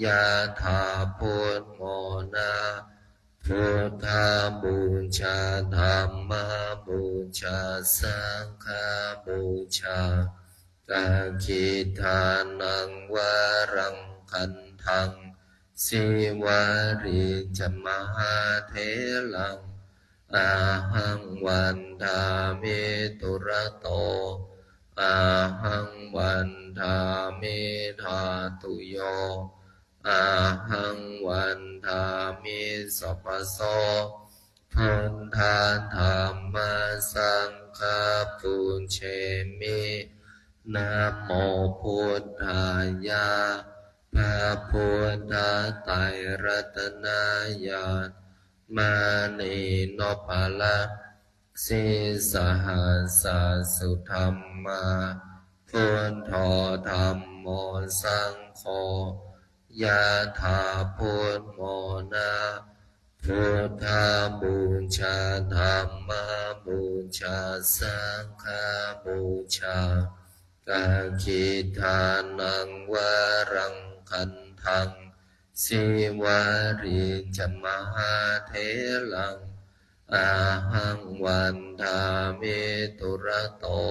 yathā buddhamona. Buddhapūjā dhammapūjā saṅghapūjā. Dakkhiṇaṃ varaṃ gandhaṃ sīvalī ca mahātheraṃ. Ahaṃ vandāmi dūrato, ahaṃ vandāmi dhātuyo, ahaṃ vandāmi sabbaso. Buddha dhamma saṅgha pūjemi. Namo buddhāya. พระพุทธไตรรัตนญาณ mani nopparakkhisi sahassasudhammā. Buddho dhammo saṅgho yathā buddhamona. Buddhapūjā dhammapūjā saṅghapūjā. Dakkhiṇaṃ varaṃ gandhaṃ sīvalī ca mahātheraṃ. Ahaṃ vandāmi dūrato,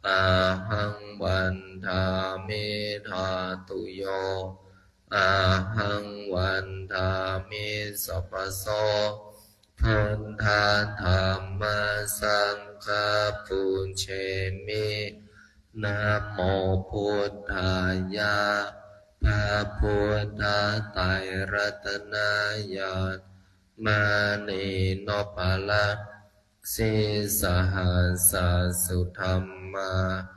ahaṃ vandāmi dhātuyo, ahaṃ vandāmi sabbaso. Buddha dhamma saṅgha pūjemi. Namo buddhāya. พระพุทธไตรรัตนญาณ mani nopparat. Sīsahassa sudhammā.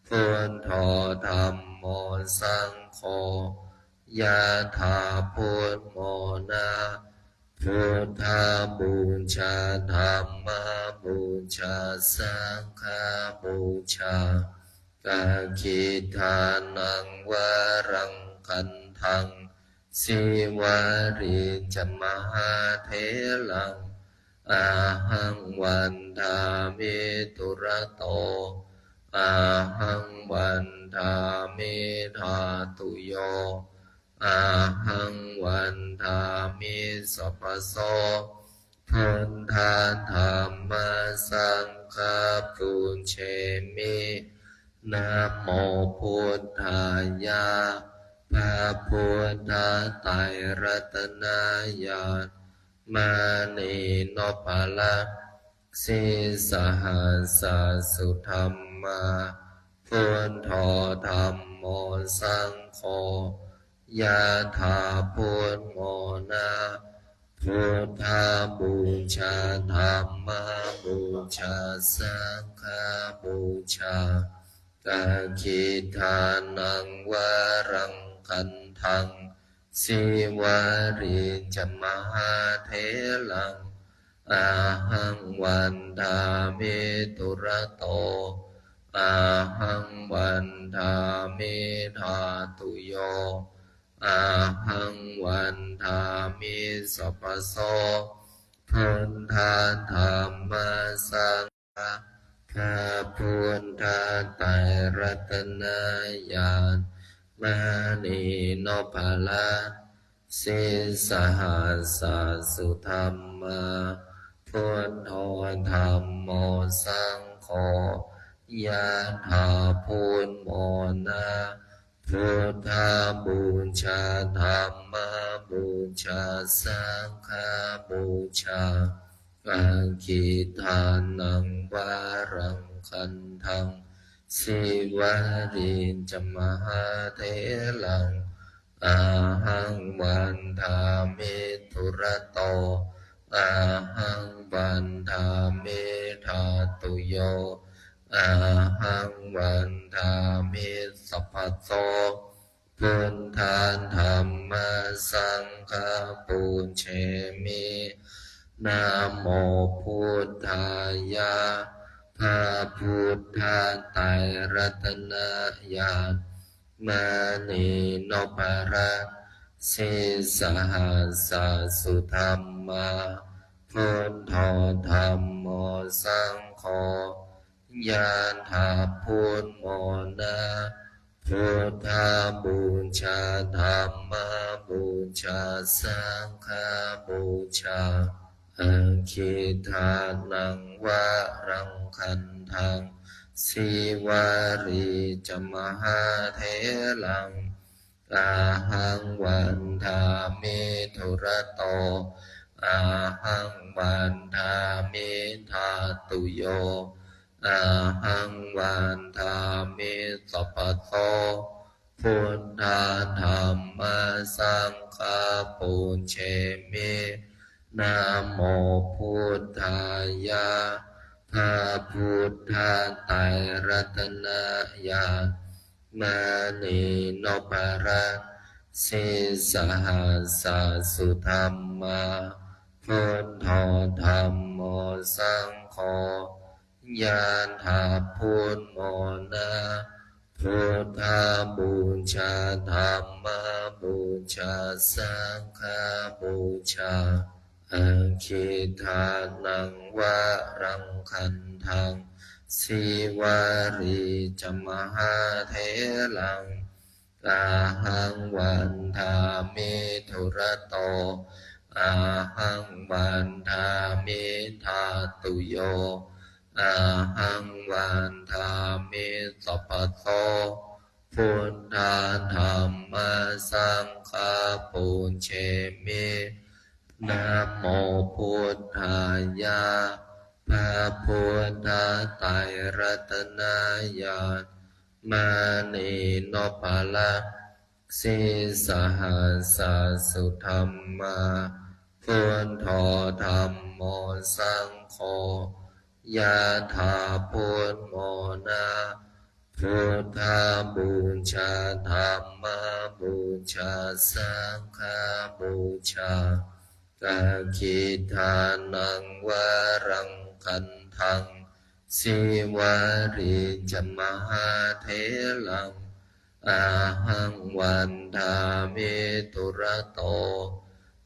Buddho dhammo saṅgho. Yathā buddhamona. Buddhapūjā dhammapūjā saṅghapūjā. Dakkhiṇānaṃ varaṃ gandhaṃ. Sīvalī ca mahātheraṃ. Ahaṃ vandāmi dūrato. Ahaṃ vandāmi dhātuyo. Ahaṃ vandāmi sabbaso. Buddha dhamma saṅgha pūjemi. Namo buddhāya. พระพุทธไตรรัตนญาณ mani nopparat. Sīsahassa sudhammā. Buddho dhammo saṅgho. Yathā buddhamona. Buddhapūjā dhammapūjā saṅghapūjā. Dakkhiṇānaṃ varaṃ gandhaṃ. Sīvalī ca mahātheraṃ. Ahaṃ vandāmi dūrato. Ahaṃ vandāmi dhātuyo. Ahaṃ vandāmi sabbaso. Buddha dhamma saṅgha. พระพุทธไตรรัตนญาณ mani nopparat. Sīsahassa sudhammā. Buddho dhammo saṅgho. Yathā buddhamona. Buddhapūjā dhammapūjā saṅghapūjā. Dakkhiṇānaṃ varaṃ gandhaṃ. Sīvalī ca mahātheraṃ. Ahaṃ vandāmi dūrato. Ahaṃ vandāmi dhātuyo. Ahaṃ vandāmi sabbaso. Buddha dhamma saṅgha pūjemi. Namo buddhāya. พระพุทธไตรรัตนญาณ mani nopparat. Sīsahassa sudhammā. Buddho dhammo saṅgho. Yathā buddhamona. Buddhapūjā dhammapūjā saṅghapūjā. Dakkhiṇānaṃ varaṃ gandhaṃ. Sīvalī ca mahātheraṃ. Ahaṃ vandāmi dūrato. Ahaṃ vandāmi dhātuyo. Ahaṃ vandāmi sabbaso. Buddha dhamma saṅgha pūjemi. Namo buddhāya. พระพุทธไตรรัตนญาณ mani nopparat. Sīsahassa sudhammā. Buddho dhammo saṅgho. Yathā buddhamona. Buddhapūjā dhammapūjā saṅghapūjā. Dakkhiṇānaṃ varaṃ gandhaṃ. Sīvalī ca mahātheraṃ. Ahaṃ vandāmi dūrato. Ahaṃ vandāmi dhātuyo. Ahaṃ vandāmi sabbaso. Buddha dhamma saṅgha pūjemi. Namo buddhāya. พระพุทธไตรรัตนญาณ mani nopparat. Sīsahassa sudhammā. Buddho dhammo saṅgho, yathā buddhamona. Buddhapūjā, dhammapūjā, saṅghapūjā. Dakkhiṇaṃ varaṃ gandhaṃ, sīvalī ca mahātheraṃ. Ahaṃ vandāmi dūrato,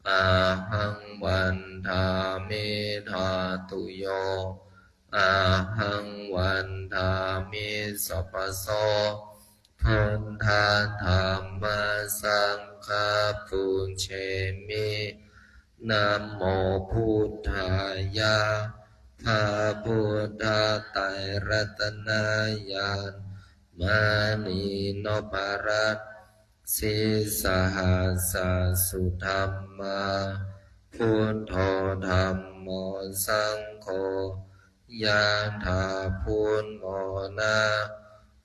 ahaṃ vandāmi dhātuyo, ahaṃ vandāmi sabbaso. Buddha dhamma saṅgha pūjemi. Namo buddhāya. พระพุทธไตรรัตนญาณ มณีนพรัตน์ sīsahassa sudhammā. Buddho dhammo saṅgho, yathā buddhamona.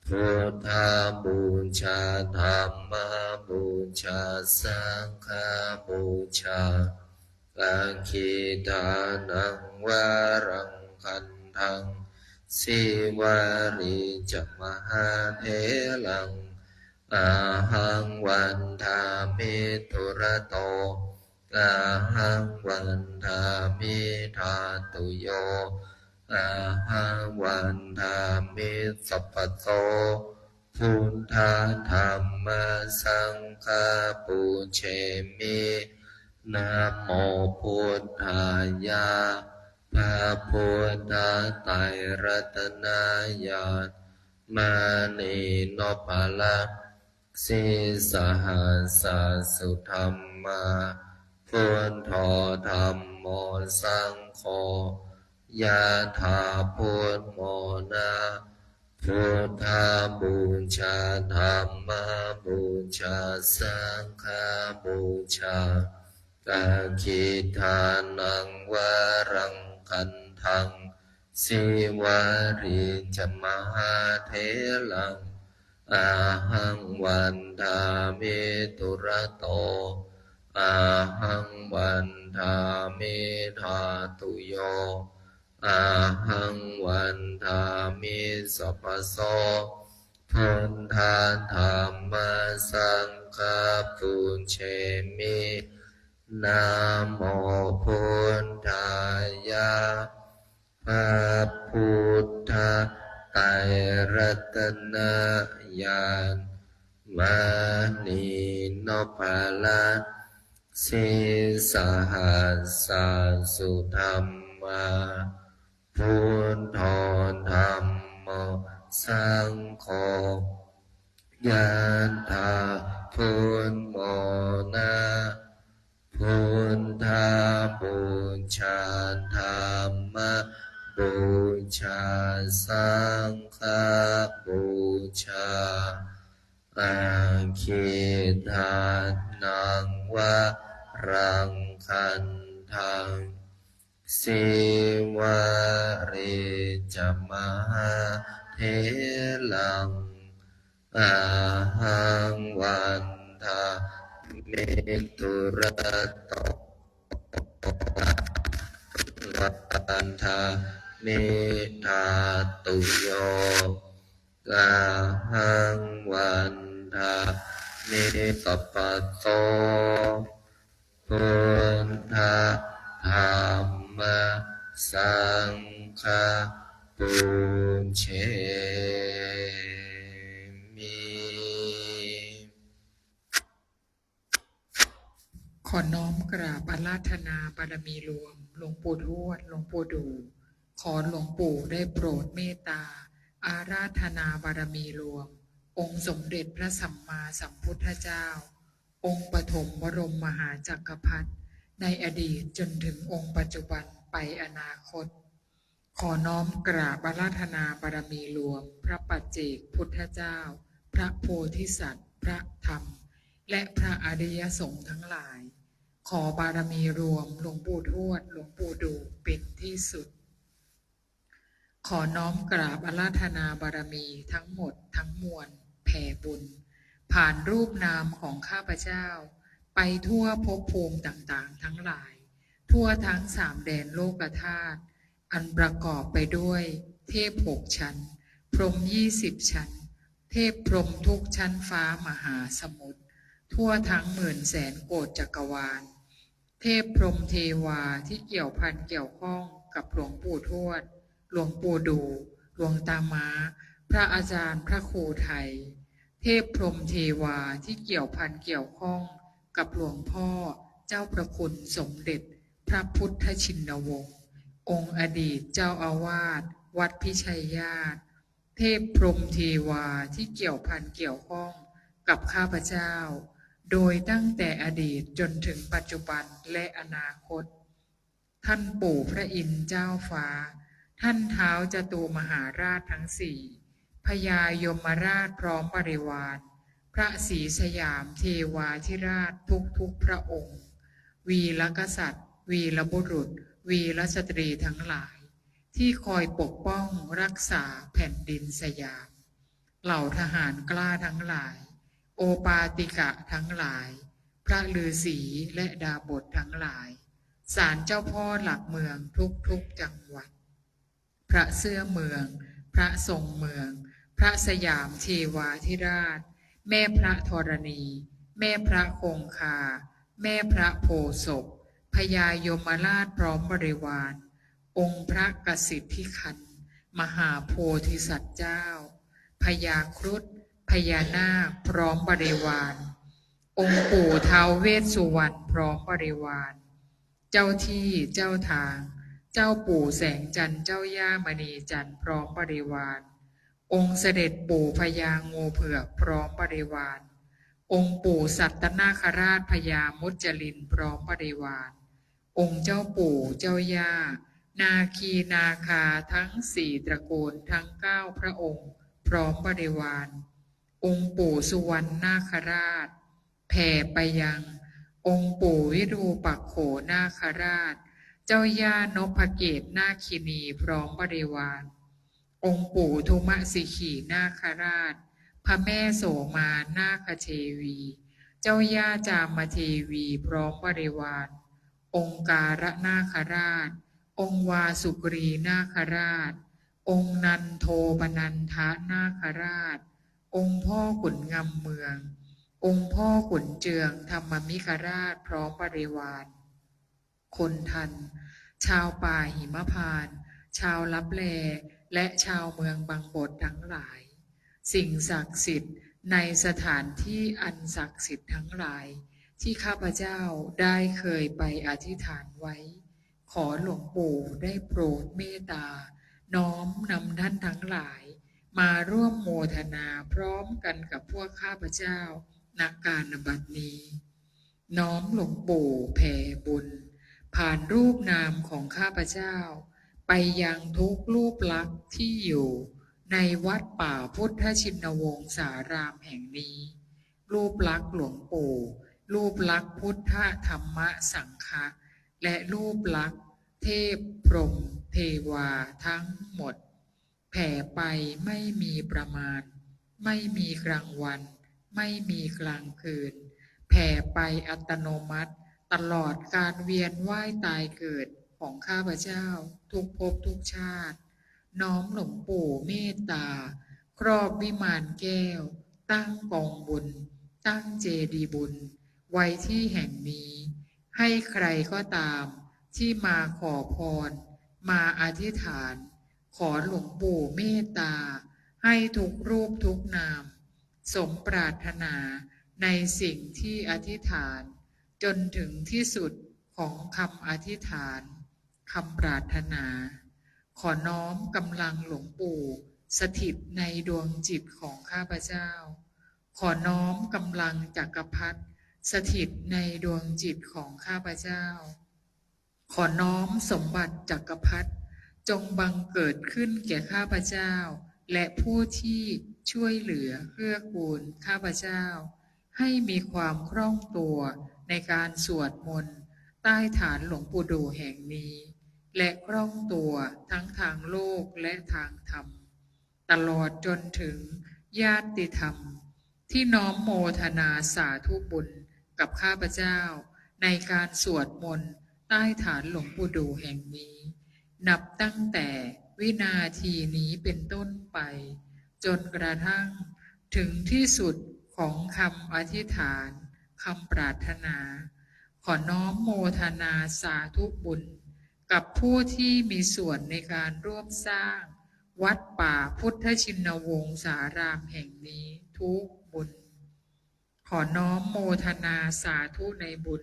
Buddhapūjā, dhammapūjā, saṅghapūjā. Dakkhiṇaṃ varaṃ gandhaṃ, sīvalī ca mahātheraṃ. Ahaṃ vandāmi dūrato, ahaṃ vandāmi dhātuyo, ahaṃ vandāmi sabbaso. Buddha dhamma saṅgha pūjemi. Namo buddhāya. พระพุทธไตรรัตนญาณ มณีนพรัตน์ sīsahassa sudhammā. Buddho dhammo saṅgho, yathā buddhamona. Buddhapūjā, dhammapūjā, saṅghapūjā. Dakkhiṇaṃ varaṃ gandhaṃ, sīvalī ca mahātheraṃ. Ahaṃ vandāmi dūrato, ahaṃ vandāmi dhātuyo, ahaṃ vandāmi sabbaso. Buddha dhamma saṅgha pūjemi. Namo buddhāya. พระพุทธไตรรัตนญาณ มณีนพรัตน์ sīsahassa sudhammā. Buddho dhammo saṅgho, yathā buddhamona. Buddhapūjā, dhammapūjā, saṅghapūjā. Dakkhiṇaṃ varaṃ gandhaṃ, sīvalī ca mahātheraṃ. Ahaṃ vandāmi dūrato, vandāmi dhātuyo, ahaṃ vandāmi sabbaso. Buddha dhamma saṅgha pūjemi. ขอน้อมกราบอาราธนาบารมีรวม หลวงปู่ทวด หลวงปู่ดู่ ขอหลวงปู่ได้โปรดเมตตา อาราธนาบารมีรวม องค์สมเด็จพระสัมมาสัมพุทธเจ้า องค์ปฐมบรมมหาจักรพรรดิ ในอดีตจนถึงองค์ปัจจุบันไปอนาคต ขอน้อมกราบอาราธนาบารมีรวม พระปัจเจกพุทธเจ้า พระโพธิสัตว์ พระธรรม และพระอริยสงฆ์ทั้งหลาย ขอบารมีรวม หลวงปู่ทวด หลวงปู่ดู่ เป็นที่สุด ขอน้อมกราบอาราธนาบารมีทั้งหมดทั้งมวล แผ่บุญ ผ่านรูปนามของข้าพเจ้า ไปทั่วภพภูมิต่างๆ ทั้งหลาย ทั่วทั้งสามแดนโลกธาตุ อันประกอบไปด้วยเทพหกชั้น พรหมยี่สิบชั้น เทพพรหมทุกชั้นฟ้ามหาสมุทร ทั่วทั้งหมื่นแสนโกฏจักรวาล เทพพรหมเทวาที่เกี่ยวพันเกี่ยวข้องกับหลวงปู่ทวด หลวงปู่ดู่ หลวงตาม้า พระอาจารย์พระครูไทย เทพพรหมเทวาที่เกี่ยวพันเกี่ยวข้องกับหลวงพ่อเจ้าพระคุณสมเด็จพระพุทธชินวงศ์ องค์อดีตเจ้าอาวาสวัดพิชัยญาติ เทพพรหมเทวาที่เกี่ยวพันเกี่ยวข้องกับข้าพเจ้า โดยตั้งแต่อดีตจนถึงปัจจุบันและอนาคต ท่านปู่พระอินทร์เจ้าฟ้า ท่านท้าวจตุมหาราชทั้งสี่ พญายมราชพร้อมบริวาร พระศรีสยามเทวาธิราชทุกๆพระองค์ วีรกษัตริย์ วีรบุรุษ วีรสตรีทั้งหลาย ที่คอยปกป้องรักษาแผ่นดินสยาม เหล่าทหารกล้าทั้งหลาย โอปาติกะทั้งหลาย พระฤาษีและดาบสทั้งหลาย ศาลเจ้าพ่อหลักเมืองทุกๆจังหวัด พระเสื้อเมือง พระทรงเมือง พระสยามเทวาธิราช แม่พระธรณี แม่พระคงคา แม่พระโพธิ์ศพ พญายมราชพร้อมบริวาร องค์พระกสิทธิคัน มหาโพธิสัตว์เจ้า พญาครุฑ พญานาคพร้อมบริวาร องค์ปู่ท้าวเวสสุวรรณพร้อมบริวาร เจ้าที่เจ้าทาง เจ้าปู่แสงจันทร์ เจ้าย่ามณีจันทร์พร้อมบริวาร องค์เสด็จปู่พญางูเผือกพร้อมบริวาร องค์ปู่สัตตนาคราช พญามุจลินพร้อมบริวาร องค์เจ้าปู่เจ้าย่า นาคีนาคาทั้งสี่ตระกูลทั้งเก้าพระองค์พร้อมบริวาร องค์ปู่สุวรรณนาคราช แผ่ไปยัง องค์ปู่วิรูปักโขนาคราช เจ้าย่านพเกตนาคินีพร้อมบริวาร องค์ปู่ทุมสิขีนาคราช พระแม่โสมานาคเทวี เจ้าย่าจามเทวีพร้อมบริวาร องค์การนาคราช องค์วาสุกรีนาคราช องค์นันโทปนันทนาคราช องค์พ่อขุนงำเมือง องค์พ่อขุนเจืองธรรมมิกราชพร้อมบริวาร คนทัน ชาวป่าหิมพานต์ ชาวลับแล และชาวเมืองบังบดทั้งหลาย สิ่งศักดิ์สิทธิ์ในสถานที่อันศักดิ์สิทธิ์ทั้งหลาย ที่ข้าพเจ้าได้เคยไปอธิษฐานไว้ ขอหลวงปู่ได้โปรดเมตตา น้อมนำท่านทั้งหลาย มาร่วมโมทนาพร้อมกันกับพวกข้าพเจ้า ณ การบัดนี้ น้อมหลวงปู่แผ่บุญ ผ่านรูปนามของข้าพเจ้า ไปยังทุกรูปลักษณ์ที่อยู่ในวัดป่าพุทธชินวงศารามแห่งนี้ รูปลักษณ์หลวงปู่ รูปลักษณ์พุทธธรรมสังฆะ และรูปลักษณ์เทพพรหมเทวาทั้งหมด แผ่ไปไม่มีประมาณ ไม่มีกลางวัน ไม่มีกลางคืน แผ่ไปอัตโนมัติ ตลอดการเวียนว่ายตายเกิดของข้าพเจ้าทุกภพทุกชาติ น้อมหลวงปู่เมตตา ครอบวิมานแก้ว ตั้งกองบุญ ตั้งเจดีย์บุญ ไว้ที่แห่งนี้ ให้ใครก็ตามที่มาขอพร มาอธิษฐาน ขอหลวงปู่เมตตา ให้ทุกรูปทุกนาม สมปรารถนาในสิ่งที่อธิษฐาน จนถึงที่สุดของคำอธิษฐาน คำปรารถนา ขอน้อมกำลังหลวงปู่สถิตในดวงจิตของข้าพเจ้า ขอน้อมกำลังจักรพรรดิสถิตในดวงจิตของข้าพเจ้า ขอน้อมสมบัติจักรพรรดิจงบังเกิดขึ้นแก่ข้าพเจ้า และผู้ที่ช่วยเหลือเกื้อกูลข้าพเจ้า ให้มีความคล่องตัวในการสวดมนต์ใต้ฐานหลวงปู่ดู่แห่งนี้ และคล่องตัวทั้งทางโลกและทางธรรม ตลอดจนถึงญาติธรรม ที่น้อมโมทนาสาธุบุญกับข้าพเจ้า ในการสวดมนต์ ต้ฐานหลวงปู่ดู่แห่งนี้ นับตั้งแต่วินาทีนี้เป็นต้นไป จนกระทั่งถึงที่สุดของคำอธิษฐาน คำปรารถนา ขอน้อมโมทนาสาธุบุญ กับผู้ที่มีส่วนในการร่วมสร้างวัดป่าพุทธชินวงศารามแห่งนี้ทุกบุญ ขอน้อมโมทนาสาธุในบุญ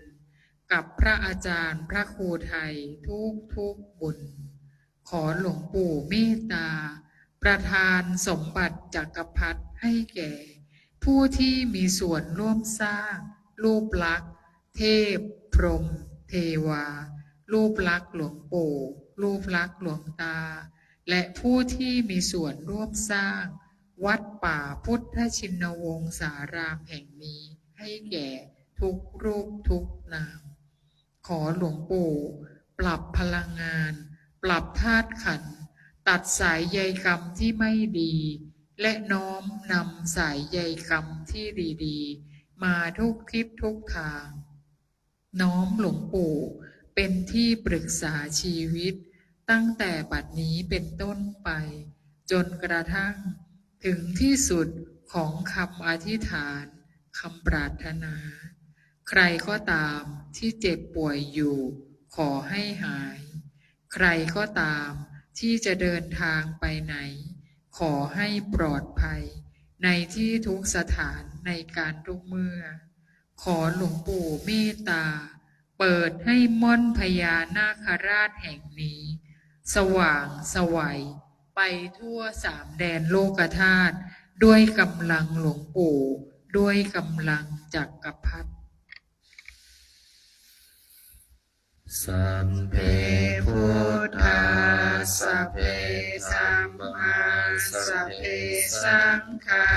กับพระอาจารย์พระครูไทยทุกทุกๆบุญ ขอหลวงปู่เมตตา ประทานสมบัติจักรพรรดิให้แก่ ผู้ที่มีส่วนร่วมสร้าง รูปลักษณ์ เทพ พรหม เทวา รูปลักษณ์หลวงปู่ รูปลักษณ์หลวงตา และผู้ที่มีส่วนร่วมสร้าง วัดป่าพุทธชินวงศารามแห่งนี้ให้แก่ทุกรูปทุกนาม ขอหลวงปู่ปรับพลังงาน ปรับธาตุขันธ์ ตัดสายใยกรรมที่ไม่ดี และน้อมนำสายใยกรรมที่ดีๆ มาทุกทิศทุกทาง น้อมหลวงปู่เป็นที่ปรึกษาชีวิต ตั้งแต่บัดนี้เป็นต้นไป จนกระทั่งถึงที่สุดของคำอธิษฐาน คำปรารถนา ใครก็ตามที่เจ็บป่วยอยู่ ขอให้หาย ใครก็ตามที่จะเดินทางไปไหน ขอให้ปลอดภัย ในที่ทุกสถานในการทุกเมื่อ ขอหลวงปู่เมตตา เปิดให้ม่อนพญานาคราชแห่งนี้ สว่างไสวไปทั่วสามแดนโลกธาตุ ด้วยกำลังหลวงปู่ ด้วยกำลังจักรพรรดิ Sabbe buddhā, sabbe dhammā, sabbe saṅghā,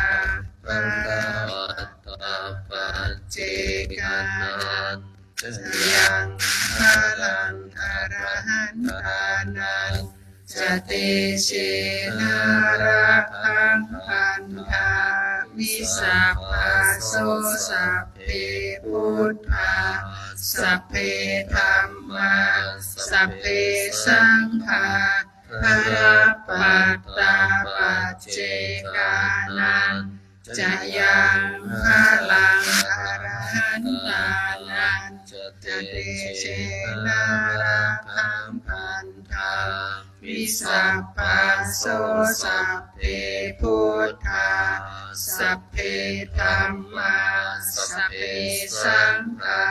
balappattā paccekānañca yaṃ balaṃ arahantānañca tejena rakkhaṃ bandhāmi sabbaso. Sabbe buddhā, sabbe dhammā, sabbe saṅghā, balappattā paccekānañca yaṃ balaṃ arahantānañca tejena rakkhaṃ bandhāmi sabbaso. Sabbe buddhā, sabbe dhammā, sabbe saṅghā,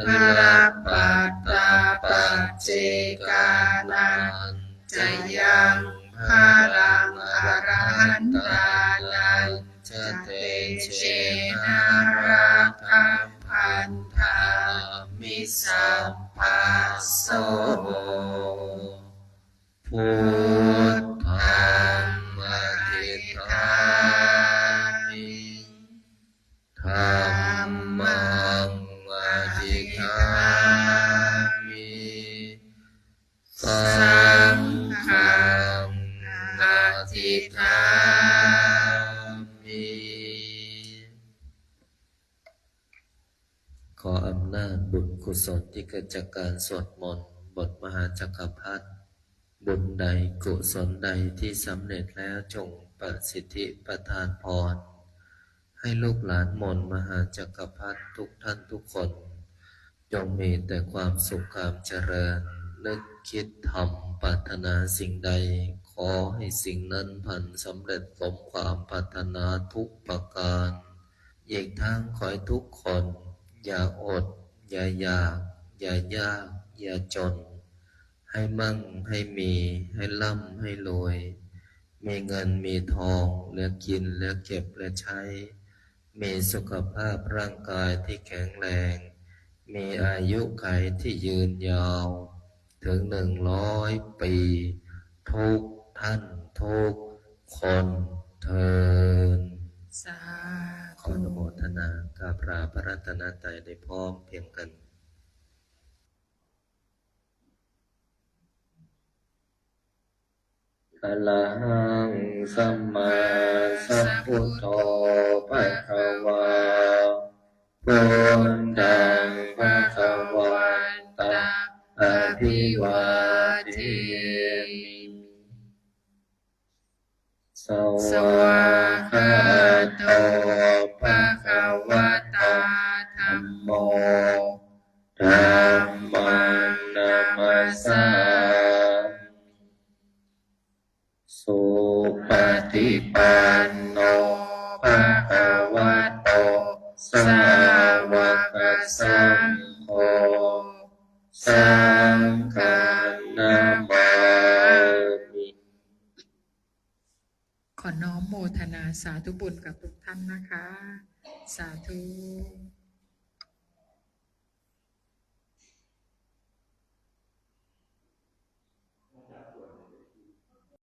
balappattā paccekānañca yaṃ balaṃ arahantānañca tejena rakkhaṃ bandhāmi sabbaso. Buddhaṃ adhiṭṭhāmi, dhammaṃ adhiṭṭhāmi, saṅghaṃ adhiṭṭhāmi. ขออำนาจบุญกุศลที่เกิดจากการสวดมนต์บทมหาจักรพรรดิ บุญใดกุศลใดที่สำเร็จแล้วจงประสิทธิประทานพร ให้ลูกหลานมนต์มหาจักรพรรดิทุกท่านทุกคน จงมีแต่ความสุขความเจริญ นึกคิดทำปรารถนาสิ่งใด ขอให้สิ่งนั้นพลันสำเร็จสมความปรารถนาทุกประการ อีกทั้งขอให้ทุกคนอย่าอด อย่าอยาก อย่ายาก อย่าจน ให้มั่ง ให้มี ให้ร่ำ ให้รวย มีเงิน มีทอง เหลือกิน เหลือเก็บ เหลือใช้ มีสุขภาพร่างกายที่แข็งแรง มีอายุขัยที่ยืนยาว ถึงหนึ่งร้อยปี ทุกท่านทุกคนเทอญ สาธุ ขออนุโมทนากราบลาพระรัตนตรัยได้พร้อมเพรียงกัน Arahaṃ sammāsambuddho bhagavā, buddhaṃ bhagavantaṃ abhivādemi. Svākkhāto bhagavatā dhammo, dhammaṃ namassāmi. Supaṭipanno bhagavato sāvakasaṅgho, saṅghaṃ namāmi. ขอน้อมโมทนาสาธุบุญกับทุกท่านนะคะ สาธุ